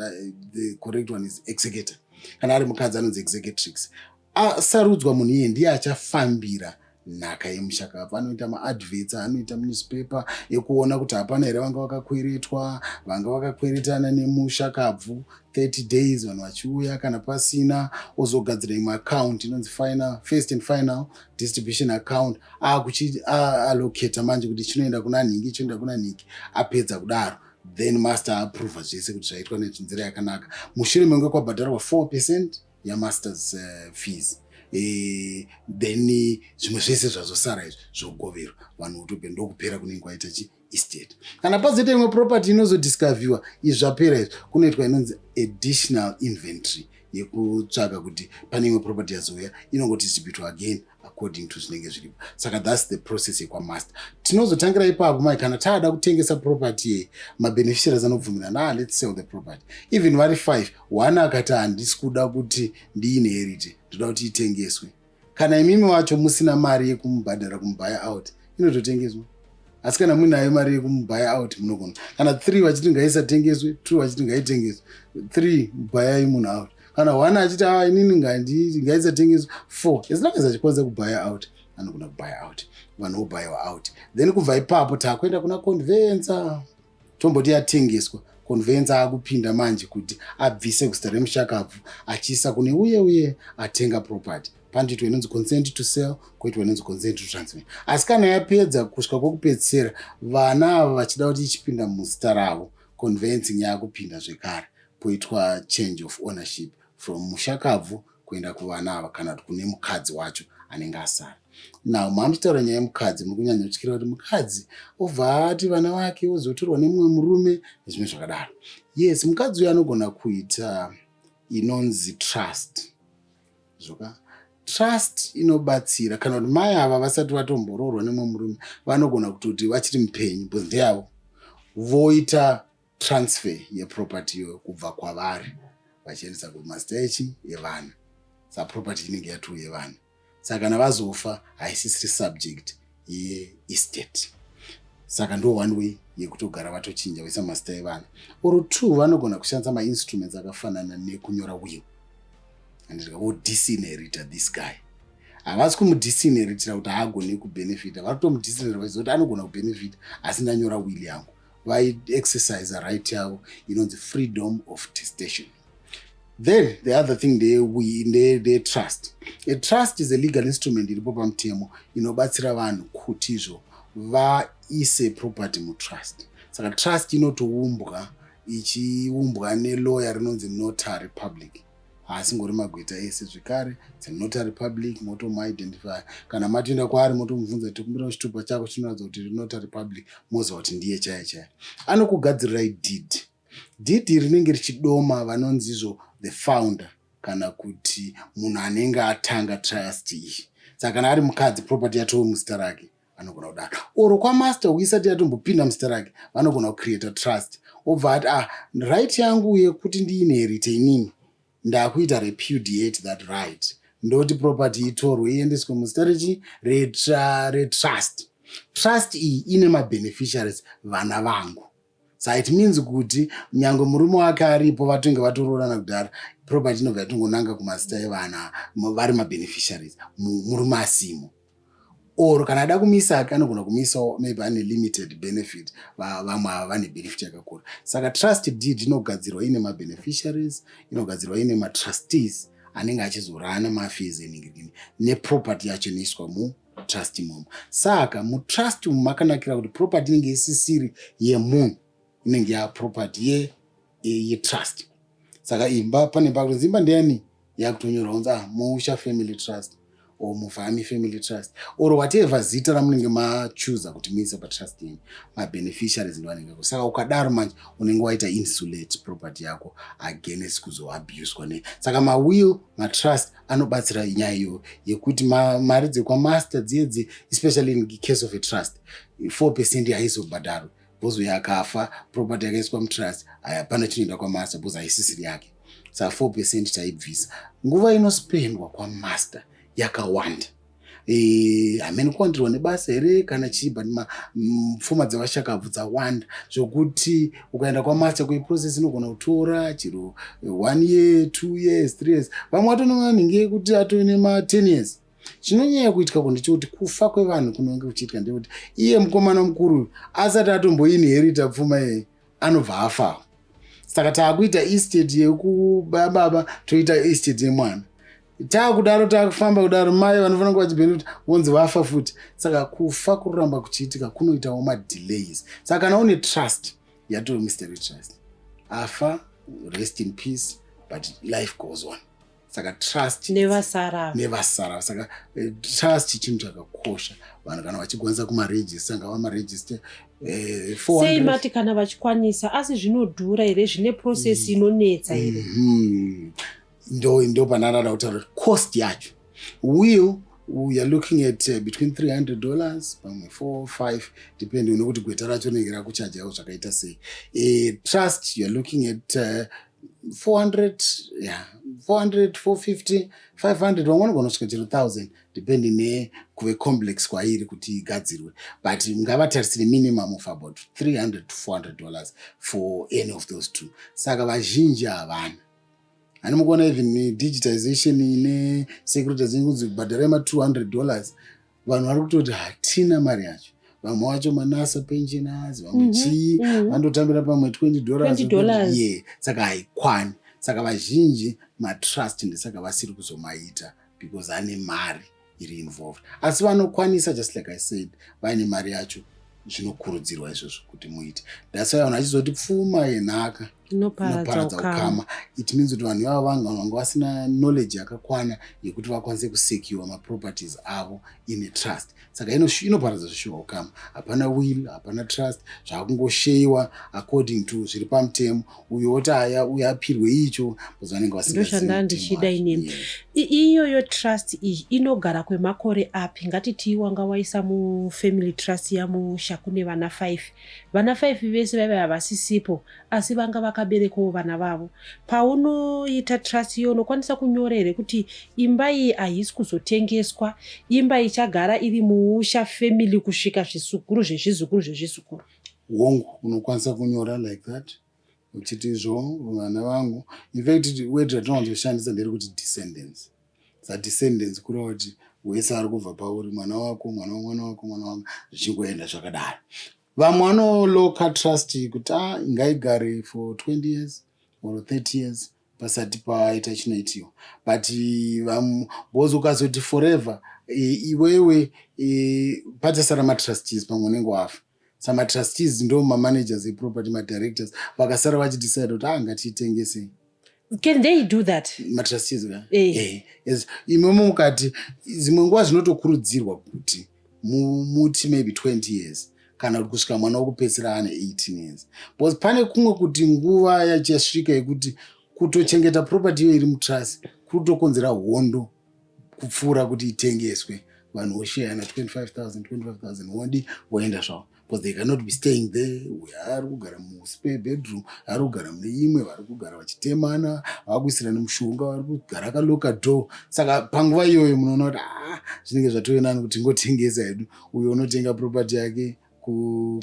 the correct one is executor. Kana ari mukadzi anonzi executrix. Asarudzwa munhu iye ndiye achafambira nhaka yemushakabvu. Anoita maadverts, anoita munewspaper ekuona kuti hapana here vanga vakakweretwa, vanga vakakweretana nemushakabvu. 30 days vanhu vachiuya. Kana pasina, ozogadzira imwe account inonzi final, first and final distribution account, akuchiallocata manje kuti chinoenda kuna nhingi, chinoenda kuna nhingi. Apedza kudaro, then master approva zvese kuti zvaitwa nenzira yakanaka, mushure menge kwabhadharwa 4% yamasters fees. Then zvimwe zvese zvazosara izvi zvogoverwa vanhu votope. Ndokupera kunenge kwaita chi estate. Kana pazoita imwe property inozodiscoverwa izvi zvapera izvi, kunoitwa inonzi additional inventory yekutsvaga kuti pane imwe property yazouya, inongodistributwa again according. According to zvinenge zviripo. Saka that's the process yekwaMaster. Tinozotangira ipapo mai. Kana taada kutengesa property yei, mabeneficiaries anobvumirana, "Ah, let's sell the property." Even vari five, one akati, "Handisi kuda kuti ndiinherite, ndoda kuti itengeswe." Kana imimi wacho musina mari yekumubhadhara, kumubuy out, inototengeswa. Asi kana muinayo mari yekumubuy out, munogona. Kana three vachiti ngaisatengeswe, two vachiti ngaitengeswe, three buyai munhu out. Kana one achiti, "A, inini ngaisatengeswe," four, as long as achikwanisa kubuy out, anogona kubuy out, vanhu vobuyiwa out. Then kubva ipapo taakuenda kuna conveyancer. Tomboti yatengeswa, conveyancer akupinda manje kuti abvise kuzita remushakabvu achiisa kune uye uye atenga property. Panoitwa inonzi consent to sell, koitwa inonzi consent to transfer. Asi kana yapedza kusvika kwokupedzisira, vana ava vachida kuti ichipinda muzita ravo, conveyancing yaakupinda zvekare, poitwa change of ownership from mushakabvu kuenda kuvana ava kana kuti kune mukadzi wacho anenge asara. Now mamuchitaura nyaya yemukadzi, muri kunyanya kutyira kuti mukadzi obva ati vana vake ozotorwa nemumwe murume nezvimwe zvakadaro. Yes, mukadzi uyu anogona kuita inonzi trust. Zvoka trust inobatsira kana kuti mai ava vasati vatomboroorwa nemumwe murume, vanogona kutoti vachiri mupenyu, because ndeyavo, voita transfer yeproperty iyoyo kubva kwavari vachiendesa kumazita echi evana. Saka property inenge yatoo yevana. Saka kana vazofa, haisisiri subject yeestate. Saka ndo one way yekutogara vatochinja, vaisa mazita evana. Or two, vanogona kushandisa mainstruments akafanana nekunyora will, andika vodisinherita this guy. Havasi kumudisinheritira kuti haagoni kubenefita, vari kutomudisinherita vachiziva kuti anogona kubenefita, asi ndanyora will yangu. Vaiexercise right yavo inonzi freedom of testation. Then the other thing ndetrust. A trust is a legal instrument iripo pamutemo inobatsira vanhu kuti izvo vaise property mutrust. Saka trust inotoumbwa, ichiumbwa nelawyer rinonzi notary public. Haasingori magweta ese zvekare, dzenotary public. Motomuidentify kana matoenda kwaari, motomubvunza, "Tikumbira chitupa chako chinoratidza kuti notary public," moziva kuti ndiye chaiye chaiye. Anokugadzirirai deed. Deed rinenge richidoma vanonzi izvo the founder kana kuti munhu anenge atanga trust iyi. Saka kana ari mukadzi, property yatove muzita rake, anogona kudaro. Or kwamaster isati yatombopinda muzita rake, vanogona kucreata trust, obva ati, "Ah, right yangu yekuti ndiinherite inini, ndakuita repudiate that right. Ndoti property itorwe iendeswe muzita rechi retrust. Trust iyi ine mabeneficiaries, vana vangu." Saka it means kuti nyange murume wake aripo, vatonge vatoroorana kudhara, property inobva yatongonanga kumazita evana vari mabeneficiaries, murume asimo. Or kana ada kumisa ake, anogona kumisawo, maybe ane limited benefit, vamwe ava vane benefit yakakura. Saka trust deed inogadzirwa ine mabeneficiaries, inogadzirwa ine matrustees anenge achizorana mafees eningirikini, neproperty yacho inoiswa mutrust imomo. Saka mutrust umu makanakira kuti property inenge isisiri yemunhu, inenge yaproperty yetrust. Saka imba, pane pakuti imba ndeyani, yakutonyorwa kunzi, ah, Musha Family Trust or Muvhami Family Trust or whatever zita ramunenge machuza kuti muise patrust yenyu. Mabeneficiaries ndo anenge. Saka ukadaro manje unenge waita insulate property yako against kuzoabuswa ne. Saka mawill, matrust anobatsira nyaya iyoyo yekuti mari dzekwamaster dziyedzi, especially in case of a trust, 4% haizobhadharwa, because uyo akafa, property yakaiswa mutrust, hapana chinoenda kwamaster because haisisiri yake. Saka 4% taibvisa. Nguva inospendwa kwamaster yakawanda. Hamene kuwandirwa nebasa here kana chii, but pfuma dzevashakabvu dzawanda zvokuti ukaenda kwamaster kuiprocess inogona kutora chero one year, 2 years, 3 years. Vamwe vatononanhingi yekuti atove nema10 years. Chinonyanya kuitika ndechekuti kufa kwevanhu kunonge kuchiitika ndekuti iye mukomana mukuru asati atomboinherita pfuma iyeye, anobva afawo. Saka taakuita estate yekubaba, toita estate yemwana. Taakudaro, taakufamba kudaro, mai vanofanira kuva vachibenefit vonzi vafa futi. Saka kufa kuramba kuchiitika kunoitawo madelays. Saka kana une trust, yatove mystery trust, afa, rest in peace, but life goes on. Saka trust Nevasara. Nevasara. Saka trust chinhu chakakosha. Vanhu kana vachikwanisa kumaregister, ngavamaregister. Sei mati kana vachikwanisa? Asi zvinodhura here? Zvine process inonetsa here? Ndo panarada kutaura kuti cost yacho. Will We are looking at between $300, pamwe 4, 5, depending nekuti gweta racho rinenge rakuchajawo zvakaita sei. Trust, you are looking at 400, yeah, 400, 450, 500, vamwe vanogona kusvika chero 1000, depending nekuve complex kwairi kuti igadzirwe, but ngavatarisire minimum of about $300 to $400 for any of those two. Saka vazhinji havana. Hani mukuona even digitization nesecuritization kunzi bhadharai ma$200, vanhu vari kutoti hatina mari yacho. Vamwe vacho maNSSA pensioners, vamwe chii, vandotambira pamwe $20. $20. Yeah, saka haikwani. Saka vazhinji matrust ndesaka vasiri kuzomaita because ane mari iri involved. Asi vanokwanisa, just like I said, vaine mari yacho, zvinokurudzirwa izvozvo kuti muite. That's why vanhu vachizoti pfuma yenhaka inoparadza inoparadza ukama. Ukama. It means kuti vanhu ivavo vanga vasina knowledge yakakwana yekuti vakwanise kusecure maproperties avo in a trust. Saka inoparadza zvishuwa ukama. Hapana will, hapana trust, zvakungosheyiwa according to zviri pamutemo. Uyo oti aya, uyo apirwe icho, because vanenge vasingazivi Ndochanda mutemo ndichida wacho. inini. Iyoyo trust iyi inogara kwemakore api? Ngatiti wanga waisa mufamily trust yamusha kune vana 5. Vana 5 vese vaiva havasisipo, asi vanga vakaberekawo vana vavo. Paunoita trust iyo, unokwanisa kunyora here kuti imba iyi haisi kuzotengeswa, imba ichagara iri muusha family kusvika zvisukuru zvezvizukuru zvezvizukuru? Hongu, unokwanisa kunyora like that, uchiti izvo vana vangu. In fact, word ratinowanzoshandisa nderekuti descendants. Sadescendants kureva kuti wese ari kubva pauri, mwana wako, mwana wamwana wako, mwana wako, zvichingoenda zvakadaro. Vamwe vanoloka trust kuti a ngaigare for 20 years or 30 years pasati paita chinoitiwa, but because ukazoti forever, iwewe pachasara matrustees, pamwe unenge wafa. Samatrustees ndo mamanagers eproperty, madirectors, vakasara vachidecide kuti a ngatiitengesei. Can they do that? Matrustees ka? Eh. Yes. Imomo mukati dzimwe nguva zvinotokurudzirwa kuti muti maybe 20 years kana kuti kusvika mwana wokupedzisira ane 18 years, because pane kumwe kuti nguva yachasvika yekuti kutochengeta property iyo iri mutrust kuri kutokonzera hondo kupfuura kuti itengeswe. Vanhu vosheyana 25 000, 25 000, wodi voenda zvavo, because they cannot be staying there. Uyo ari kugara muspare bedroom, ari kugara mune imwe, vari kugara vachitemana, vakuisirana mushonga, vari kugara akaloka door. Saka panguva iyoyo munoona kuti ah, zvinenge zvatove nani kuti tingotengesa hedu. Uyo unotenga property yake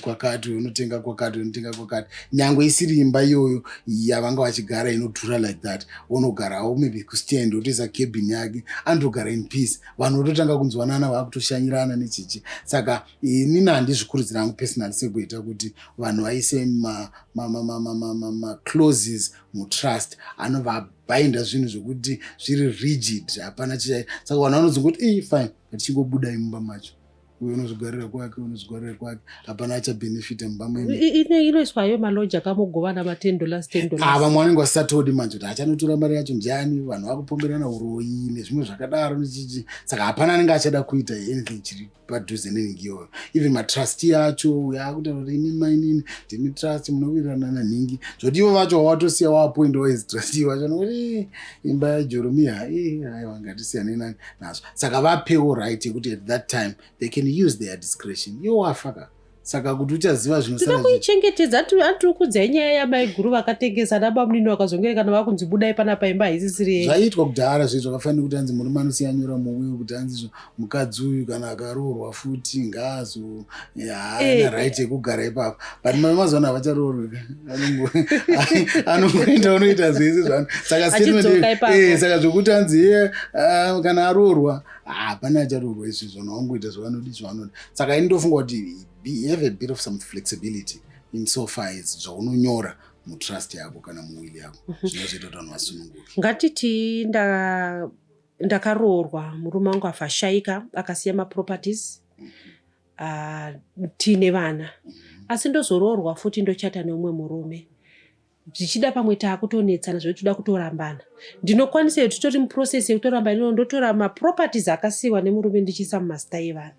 kwakati, uyo unotenga kwakati, uyo unotenga kwakati, nyange isiri imba iyoyo yavanga vachigara inodhura like that, unogarawo maybe kustand, otoisa cabin yake, anotogara in peace. Vanhu vototanga kunzwanana, vakutoshanyirana nechichi. Saka inini handizvikurudzira hangu personally sekuita kuti vanhu vaise maclauses mutrust anovabhainda zvinhu zvokuti zviri rigid, hapana chichai. Saka vanhu vanozongoti, "Ii, fine, ngatichingobuda mumba macho." Uyo unozvigarira kwake, unozvigarira kwake, hapana achabhenefita mumba mwene. Inoiswayo maloja akamugovana ma$10, $10. Ah, vamwe vanenge vasisatodi manje kuti achanotora mari yacho ndiani. Vanhu vakupomberana uroyi nezvimwe zvakadaro nechichi. Saka hapana anenge achada kuita anything chiri padhuze nenhingi iyoyo. Even matrustee acho, uyo akutaura kuti inini mainini ndimi trust, munowirirana nanhingi, zvoti ivo vacho wawatosiya waapoindawo as trustee vacho nokuti imba yaJeremiya, aiwa, ngatisiyane nani nazvo. Saka vapewo right yekuti at that time they can use their discretion. Iwo wafa ka, saka kuti uchaziva Tinoda zvinosara. Kuichengetedza. Atiri kudzai nyaya yamaiguru vakatengesa nabamunini, vakazongerekana vakunzi budai panapa, imba haisisiri yenyu. Zvaiitwa kudhara zve, zvakafanira kuti anzi murume anosiya nyora muwill kuti anzi mukadzi uyu kana akaroorwa futi ngaazo haana right yekugara ipapo. But mazuva ano havacharoorwi, anongoenda unoita zvese zvano. Saka statement Achidzoka ipapo. Saka zvokuti anzi iye kana aroorwa, hapana acharoorwa izvi, zvanhu vangoita zvavanodi zvavanoda. Saka ini ndofunga kuti have a bit of some flexibility in so far as zvaunonyora mutrust yako kana muwill yako, zvinozoita kuti vanhu vasununguke. Ngatiti ndakaroorwa, murume wangu afashaika, akasiya maproperties, tiine vana, asi ndozoroorwa futi, ndochata neumwe murume. Zvichida pamwe taakutonetsana zvekuti toda kutorambana. Ndinokwanisa here, titori muprocess yekutoramba inono, ndotora maproperties akasiyiwa nemurume ndichiisa mumazita evana?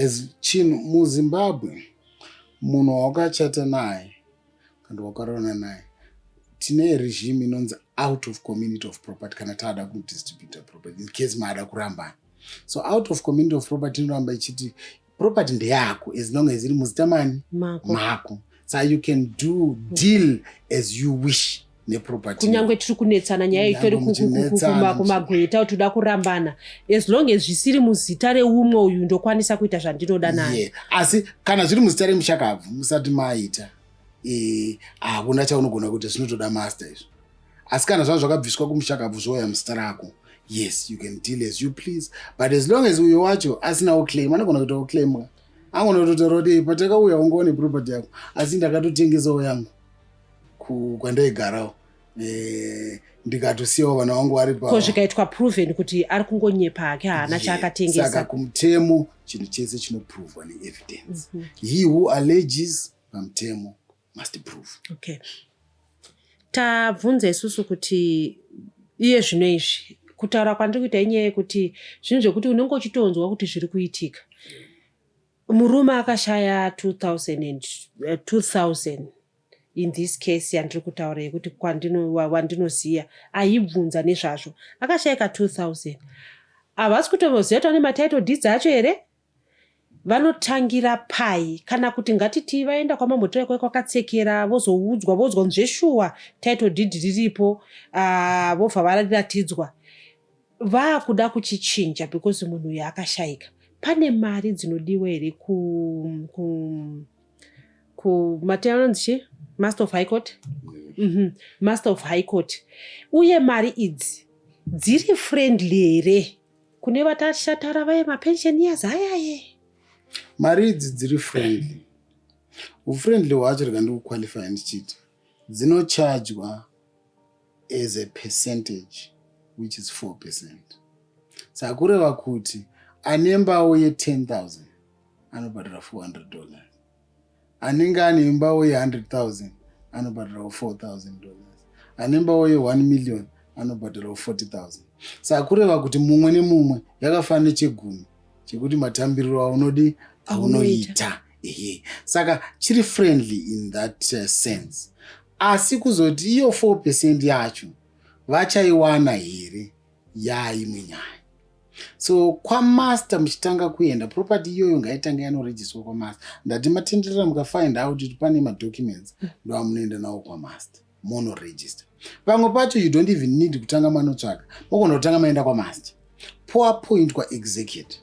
As chinhu muZimbabwe, munhu wawakachata naye kana wakaroorana naye, tine regime inonzi out of community of property kana taada kudistributa property in case maada kurambana. So out of community of property inoramba ichiti property ndeyako as long as iri muzita mani? Mako. Mako. So you can do deal as you wish neproperty. Kunyange tiri kunetsana, nyaya itori Kunyange muchinetsana, kumagweta kuti toda kurambana, as long as zvisiri muzita reumwe uyu, ndokwanisa kuita zvandinoda naye. Yeah. Asi kana zviri muzita remushakabvu, musati maita, hakuna chaunogona kuita, zvinotoda master izvo. Asi kana zvava zvakabviswa kumushakabvu, zvouya muzita rako, yes, you can deal as you please. But as long as uyo wacho asinawo claim, anogona kuitawo claim ka, angona kutotaura kuti patakauya ungoone property yako, asi ndakatotengesawo yangu kwandaigarawo, ndikatosiyawo vana vangu vari pa. Ko zvikaitwa proven kuti ari kungonyepa hake, haana chaakatengesa? Saka kumutemo chinhu chese chinoprovwa neevidence. He who alleges pamutemo must prove. Okay, tabvunza isusu kuti iye zvino izvi, kutaura kwandiri kuita inyaya yekuti zvinhu zvekuti unenge uchitonzwa kuti zviri kuitika. Murume akashaya 2000 and, 2000, in this case yandiri kutaura yekuti wandinoziva aibvunza nezvazvo, akashayika 2000. Havasi kutomboziva kuti vane matitle deeds acho here, vanotangira pai, kana kuti ngatiti vaenda kwamambotora kwai kwakatsekera, vozoudzwa, voudzwa zveshuwa title deed riripo, vobva varatidzwa, vaakuda kuchichinja because munhu uyu akashayika. Pane mari dzinodiwa here ku mateo anonzi chi Master of High Court? Master of High Court. Uye mari idzi dziri friendly here kune vatashatara vaye, mapensioners ayaye? Mari idzi dziri friendly. Ufriendly hwacho, rega ndikuqualify ndichiti dzinochajwa as a percentage, which is 4%. Saka kureva kuti ane mbawo ye10 000 anobhadhara $400, anenge ane imbawo ye100 000 anobhadharawo $4000, ane mbawo ye1 million anobhadharawo 40 000. Saka kureva kuti mumwe nemumwe yakafanana nechegumi chekuti matambiriro aunodi aunoita. Ehe, saka chiri friendly in that sense. Asi kuzoti iyo 4% yacho vachaiwana here, yaimwe nyaya. So kwamaster muchitanga kuenda, property iyoyo ngaitange yanoregisterwa kwamaster. Ndati matenderera, mukafind out kuti pane madocuments, ndo amunoenda nawo kwamaster, monoregister. Pamwe pacho you don't even need kutanga manotsvaka, mogona kutanga maenda kwamaster, poappointwa executor.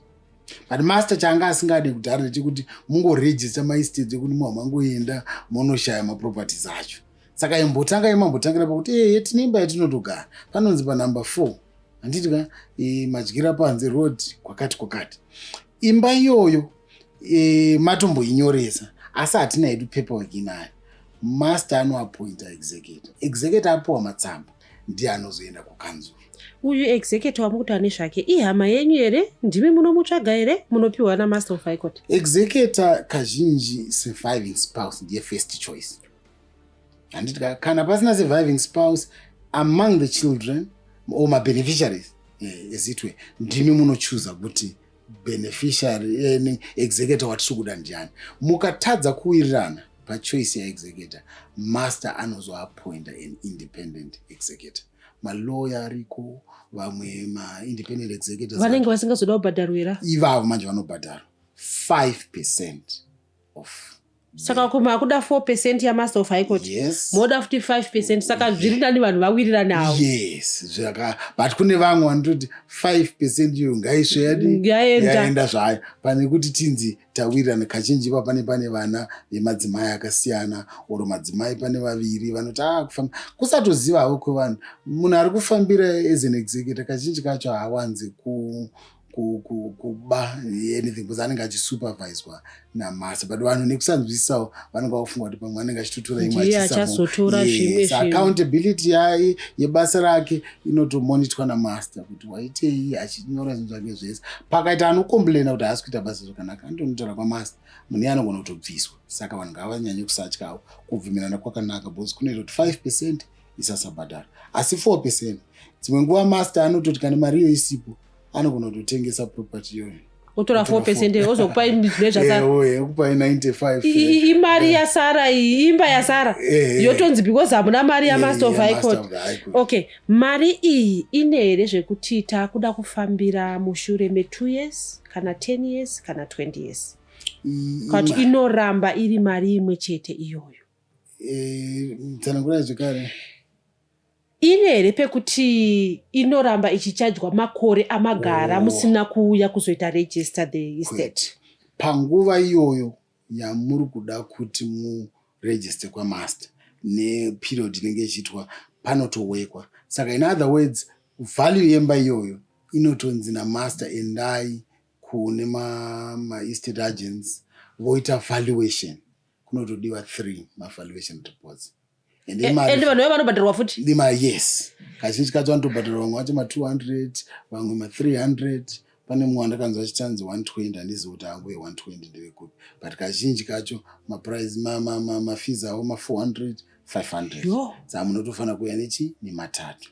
But master chaanga asingade kudhara ndechekuti mungoregister maestates ekuti muha mangoenda monoshaya maproperties acho. Saka imbotanga imambotangira pakuti ee, tine imba yatinotogara panonzi panumber 4, handiti ka, Madyira Panze Road, kwakati kwakati. Imba iyoyo matomboinyoresa, asi hatina hedu paperwork inayo. Master anoappointa executor. Executor apiwa matsamba, ndiye anozoenda kukanzuru. Uyu executor wamukutaura nezvake ihama yenyu here? Ndimi munomutsvaga here? Munopiwa namaster of High Court? Executor kazhinji surviving spouse ndiye first choice, handiti? Kana pasina surviving spouse among the children or mabeneficiaries, as it were, ndimi munochuza kuti beneficiary, executor watiri kuda ndiani. Mukatadza kuwirirana pachoice yaexecutor, master anozoappointa an independent executor. Malawyer ariko, vamwe maindependent executors. Vanenge vasingazoda kubhadharwira. Ivavo manje vanobhadharwa 5% of. Saka kuma kuda 4% yamaster of High Court? Yes. Moda futi 5%. Saka zviri nani vanhu vawiriranawo. Yes, zvaka, but kune vamwe vanototi 5% iyo ngaisve yadi. Yaenda. Yaenda zvayo, pane kuti tinzi tawirirana. Kazhinji ipa pane vana vemadzimai akasiyana, oro madzimai pane vaviri vanoti a kufamba kusatozivawo kwevanhu. Munhu ari kufambira as an executor kazhinji kacho haawanzi kuba anything because anenge achisuperviswa namaster. But vanhu nekusanzwisisawo vanenge vakufunga kuti pamwe anenge achitotora imwe. Ndiye achiisa achazotora zvimwe Yes, zvinhu. Accountability yebasa rake inotomonitwa namaster kuti waitei, achinyora zvinhu zvake zvese. Pakaita anocomplaina kuti haasi kuita basa zvakanaka, anotonotaura kwamaster, munhu iye anogona kutobviswa. Saka vanhu ngavanyanye kusatyawo. Kubvumirana kwakanaka because kunoita kuti 5% isasabhadhara, asi 4%, dzimwe nguva master anototi kana mari iyo isipo, anogona kutotengesa property iyoyo. Otora 4%, ozokupai nezvasara. Okupai 95. Imari yasara iyi, imba yasara yotonzi because hamuna mari yamaster of high court. Okay, mari iyi ine here zvekuti taakuda kufambira mushure me2 years kana 10 years kana 20 years, kuti inoramba iri mari imwe chete iyoyo? Tsanangurai zvekare. Ine here pekuti inoramba ichichajwa makore amagara musina kuuya kuzoita register the estate? Panguva iyoyo yamuri kuda kuti muregister kwamaster, neperiod inenge ichiitwa, panotowekwa. Saka in other words, value yemba iyoyo inotonzi namaster, endai kune maestate agents voita valuation. Kunotodiwa three mavaluation reports. Ende vanhu vavo vanobhadharwa futi? Ima, yes, kazhinji kacho vanotobhadharwa. Vamwe vacho ma200, vamwe ma300. Pane mumwe wandakanzwa achichanzi 120, handizivi kuti anguye 120 ndevekupi, but kazhinji kacho maprice, mafees avo ma400, 500. Saka munotofanira kuuya nechi nematatu.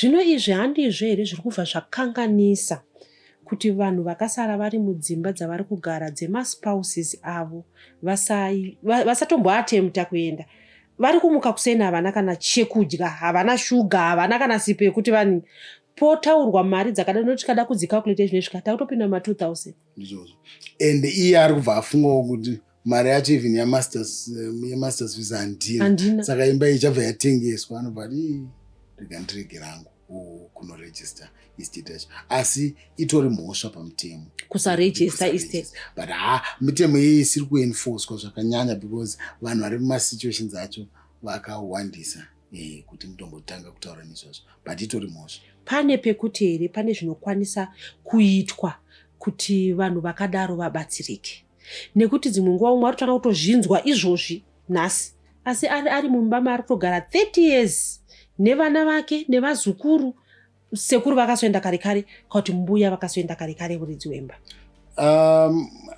Zvino izvi handizvo here zviri kubva zvakanganisa kuti vanhu vakasara vari mudzimba dzavari kugara dzemaspouses avo vasatomboatempta kuenda? Vari kumuka kuseni, havana kana chekudya, havana shuga, havana kana sipo yekuti vani potaurwa mari dzakadai. Nokuti tikada kudzicalculate zvinosvika takutopinda muma2000. Ndizvozvo, and iye ari kubva afungawo kuti mari yacho, even yemasters fees handina. Handina. Saka imba iyi ichabva yatengeswa. Anobva ati, "Ii, rega ndirege rangu kunoregister estate yacho." Asi itori mhosva pamutemo kusaregister estate. But ha, mitemo iyi isiri kuenforcwa zvakanyanya because vanhu vari mumasituations acho vakawandisa kuti mutombotanga kutaura nezvazvo, but itori mhosva. Pane pekuti here pane zvinokwanisa kuitwa kuti vanhu vakadaro vabatsirike? Nekuti dzimwe nguva umwe ari kutanga kutozvinzwa izvozvi nhasi, asi ari mumba maari kutogara 30 years nevana vake nevazukuru. Sekuru vakazoenda kare kare, kana kuti mbuya vakazoenda kare kare, muridzi wemba.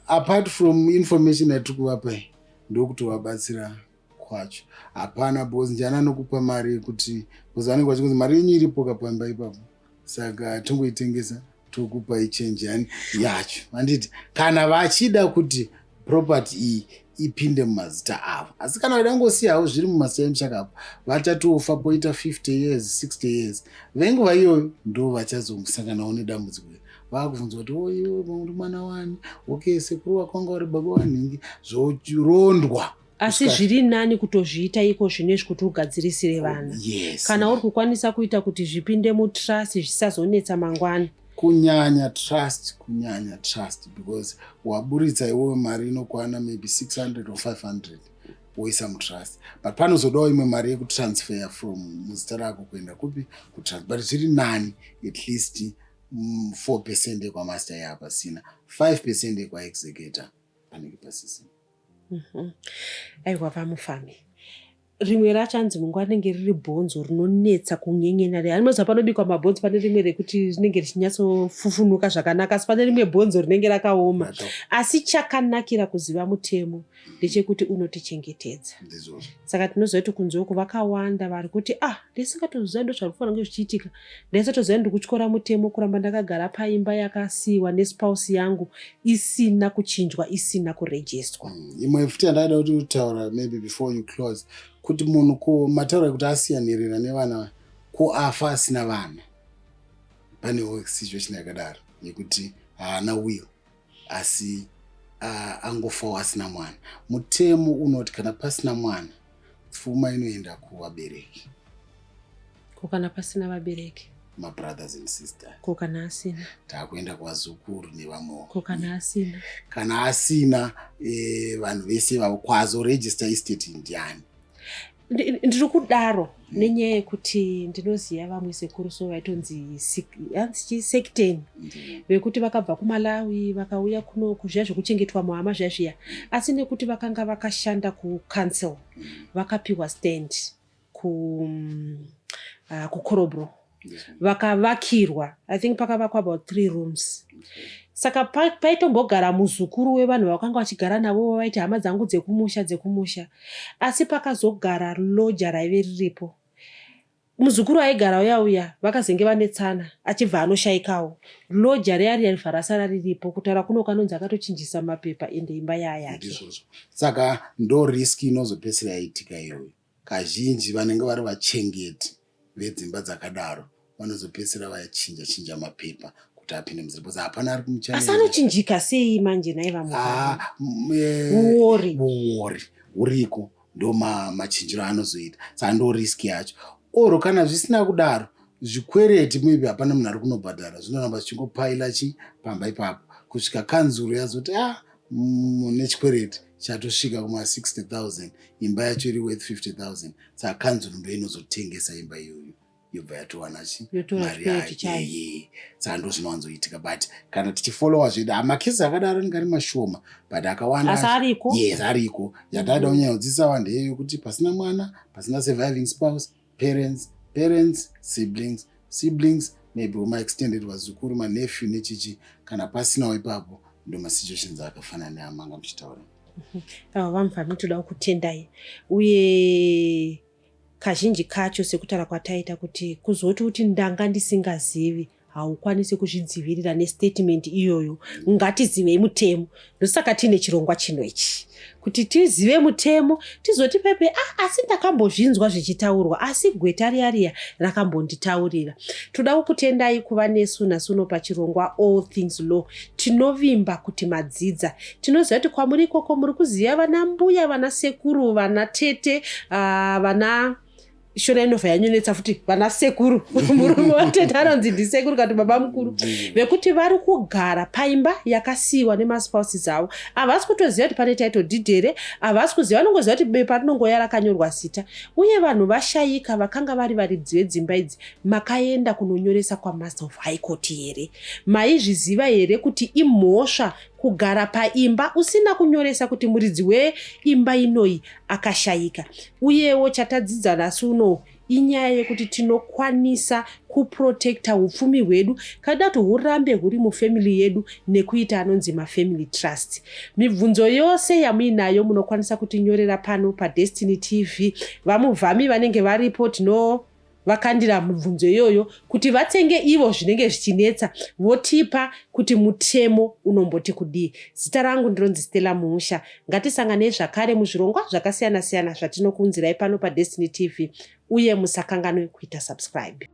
Apart from information yatiri kuvapai, ndokutovabatsira kwacho hapana, because ndiani anokupa mari yekuti, because vanenge vachingonzi mari yenyu iripo kapamba ipapo, saka tongoitengesa tokupai change yani yacho, handiti? Kana vachida kuti property iyi ipinde mumazita avo. Asi kana vada kungosiyawo zviri mumazita emuchakapo, vachatofa poita 50 years, 60 years, venguva iyoyo ndo vachazosanganawo nedambudziko iri, vaakubvunzwa kuti, "O, iwe uri mwana wani? Okay, sekuru wako wanga uri baba wanhingi." Zvorondwa. Asi zviri nani kutozviita iko zvinezvi kuti ugadzirisire vana. Yes. Kana uri kukwanisa kuita kuti zvipinde mutrust, zvisazonetsa mangwana. Kunyanya trust, kunyanya trust, because waburitsa iwewe mari inokwana maybe 600 or 500, woisa mutrust, but panozodawo imwe mari yekutransfer from muzita rako kuenda kupi? Kutrust. But zviri nani at least 4% yekwamaster yaapasina, 5% yekwaexecutor panenge pasisina. Aiwa, vamufami, rimwe racho anzi munguva rinenge riri bhonzo rinonetsa kunyenyena. Rinoziva panobikwa mabhonzo, pane rimwe rekuti rinenge richinyatsofufunuka zvakanaka, asi pane rimwe bhonzo rinenge rakaoma. Asi chakanakira kuziva mutemo ndechekuti unotichengetedza. Ndizvozvo. Saka tinoziva kuti kunze uku vakawanda vari kuti, "Ah, ndisingatoziva ndo zvari kufanira kunge zvichiitika. Ndaisatoziva ndiri kutyora mutemo kuramba ndakagara paimba yakasiyiwa nespouse yangu isina kuchinjwa, isina kurejistwa." Imwe futi yandaida kuti kutaura maybe before you close, kuti munhu ko mataura ekuti asiyanirira nevana, ko afa asina vana? Panewo situation yakadaro yekuti haana will, asi angofawo asina mwana. Mutemo unoti kana pasina mwana, pfuma inoenda kuvabereki. Ko kana pasina vabereki? Mabrothers and sisters. Ko kana asina? Taakuenda kuvazukuru nevamwewo. Ko kana asina? Kana asina, vanhu vese vavo kwazoregister estate ndiani? Ndiri kudaro nenyaya yekuti ndinoziva vamwe sekuru so vaitonzi hanzi secten, vekuti vakabva kuMalawi vakauya kunoku zviya zvekuchengetwa muhama zviya zviya, asi nekuti vakanga vakashanda kucouncil, vakapiwa stand kuCorobro, vakavakirwa. I think pakavakwa about three rooms. Saka paitombogara muzukuru wevanhu vakanga vachigara navo, vaiti hama dzangu dzekumusha dzekumusha, asi pakazogara loja raive riripo. Muzukuru aigara uya uya vakazenge vanetsana achibva anoshaikawo. Loja riya riya ribva rasara riripo kutaura kuno kanonzi akatochinjisa mapepa ende imba yaa yake. Ndizvozvo. Saka ndo risk inozopedzisira yaitika iyoyo. Kazhinji vanenge vari vachengeti vedzimba dzakadaro vanozopedzisira vachinja chinja mapepa kuti apinde muzira because hapana ari Asi kumuchallenge. anochinjika sei manje nhai vaMugabe? Ah, Uori. Uori huriko ndo machinjiro anozoita saka ndo risk yacho or kana zvisina kudaro zvikwereti maybe hapana munhu ari kunobhadhara zvinoramba zvichingopaila chi pamba ipapo kusvika kanzuro yazoti ah mune chikwereti chatosvika kuma 60 000 imba yacho iri worth 50 000 saka kanzuro ndo inozotengesa imba iyoyo yobva yatowana chi Yotora mari chikwereti yayo chayo. Ehe. Saka ndo zvinowanzoitika but kana tichifollowa zvedu hamakesi akadaro anenge ari mashoma but akawanda Asi ariko? Yes, ariko. Yataida kunyanya kudzidzisa vanhu ndeyekuti pasina mwana, pasina surviving spouse, parents, parents, siblings, siblings, maybe uma-extended vazukuru, manephew nechichi, kana pasinawo ipapo ndo masituations akafanana neamanga muchitaura. Ava vaMuvhami toda kukutendai uye kazhinji kacho sekutaura kwataita kuti kuzoti uti ndanga ndisingazivi haukwanisi kuzvidzivirira nestatement iyoyo. Ngatizivei mutemo, ndosaka tiine chirongwa chino ichi kuti tizive mutemo tizoti pepe ah, asi ndakambozvinzwa zvichitaurwa asi gweta riya riya rakambonditaurira. Toda kukutendai kuva nesu nhasi uno pachirongwa All Things Law. Tinovimba kuti madzidza. Tinoziva kuti kwamuri ikoko muri kuziva vana mbuya, vana sekuru, vana tete, vana shona inobva yanyonetsa futi vana sekuru. Murume watete anonzi ndisekuru kana baba mukuru, vekuti vari kugara paimba yakasiyiwa nemaspouses avo. Havasi kutoziva kuti pane title deed here, havasi kuziva, vanongoziva kuti bepa rinongoya rakanyorwa zita. Uye vanhu vashayika vakanga vari varidzi vedzimba idzi, makaenda kunonyoresa kwaMaster of High Court here? Maizviziva here kuti imhosva kugara paimba usina kunyoresa kuti muridzi weimba inoyi akashayika? Uyewo chatadzidza nhasi unowu inyaya yekuti tinokwanisa kuprotecta upfumi hwedu kana kuti hurambe huri mufamily yedu nekuita anonzi mafamily trust. Mibvunzo yose yamuinayo munokwanisa kutinyorera pano paDestiny TV. VaMuvhami vanenge varipo, tino vakandira mibvunzo iyoyo kuti vatsenge ivo zvinenge zvichinetsa votipa kuti mutemo unomboti kudii. Zita rangu ndinonzi Stella Muusha. Ngatisanganei zvakare muzvirongwa zvakasiyana-siyana zvatinokuunzirai pano paDestiny TV uye musakanganwe kuita subscribe.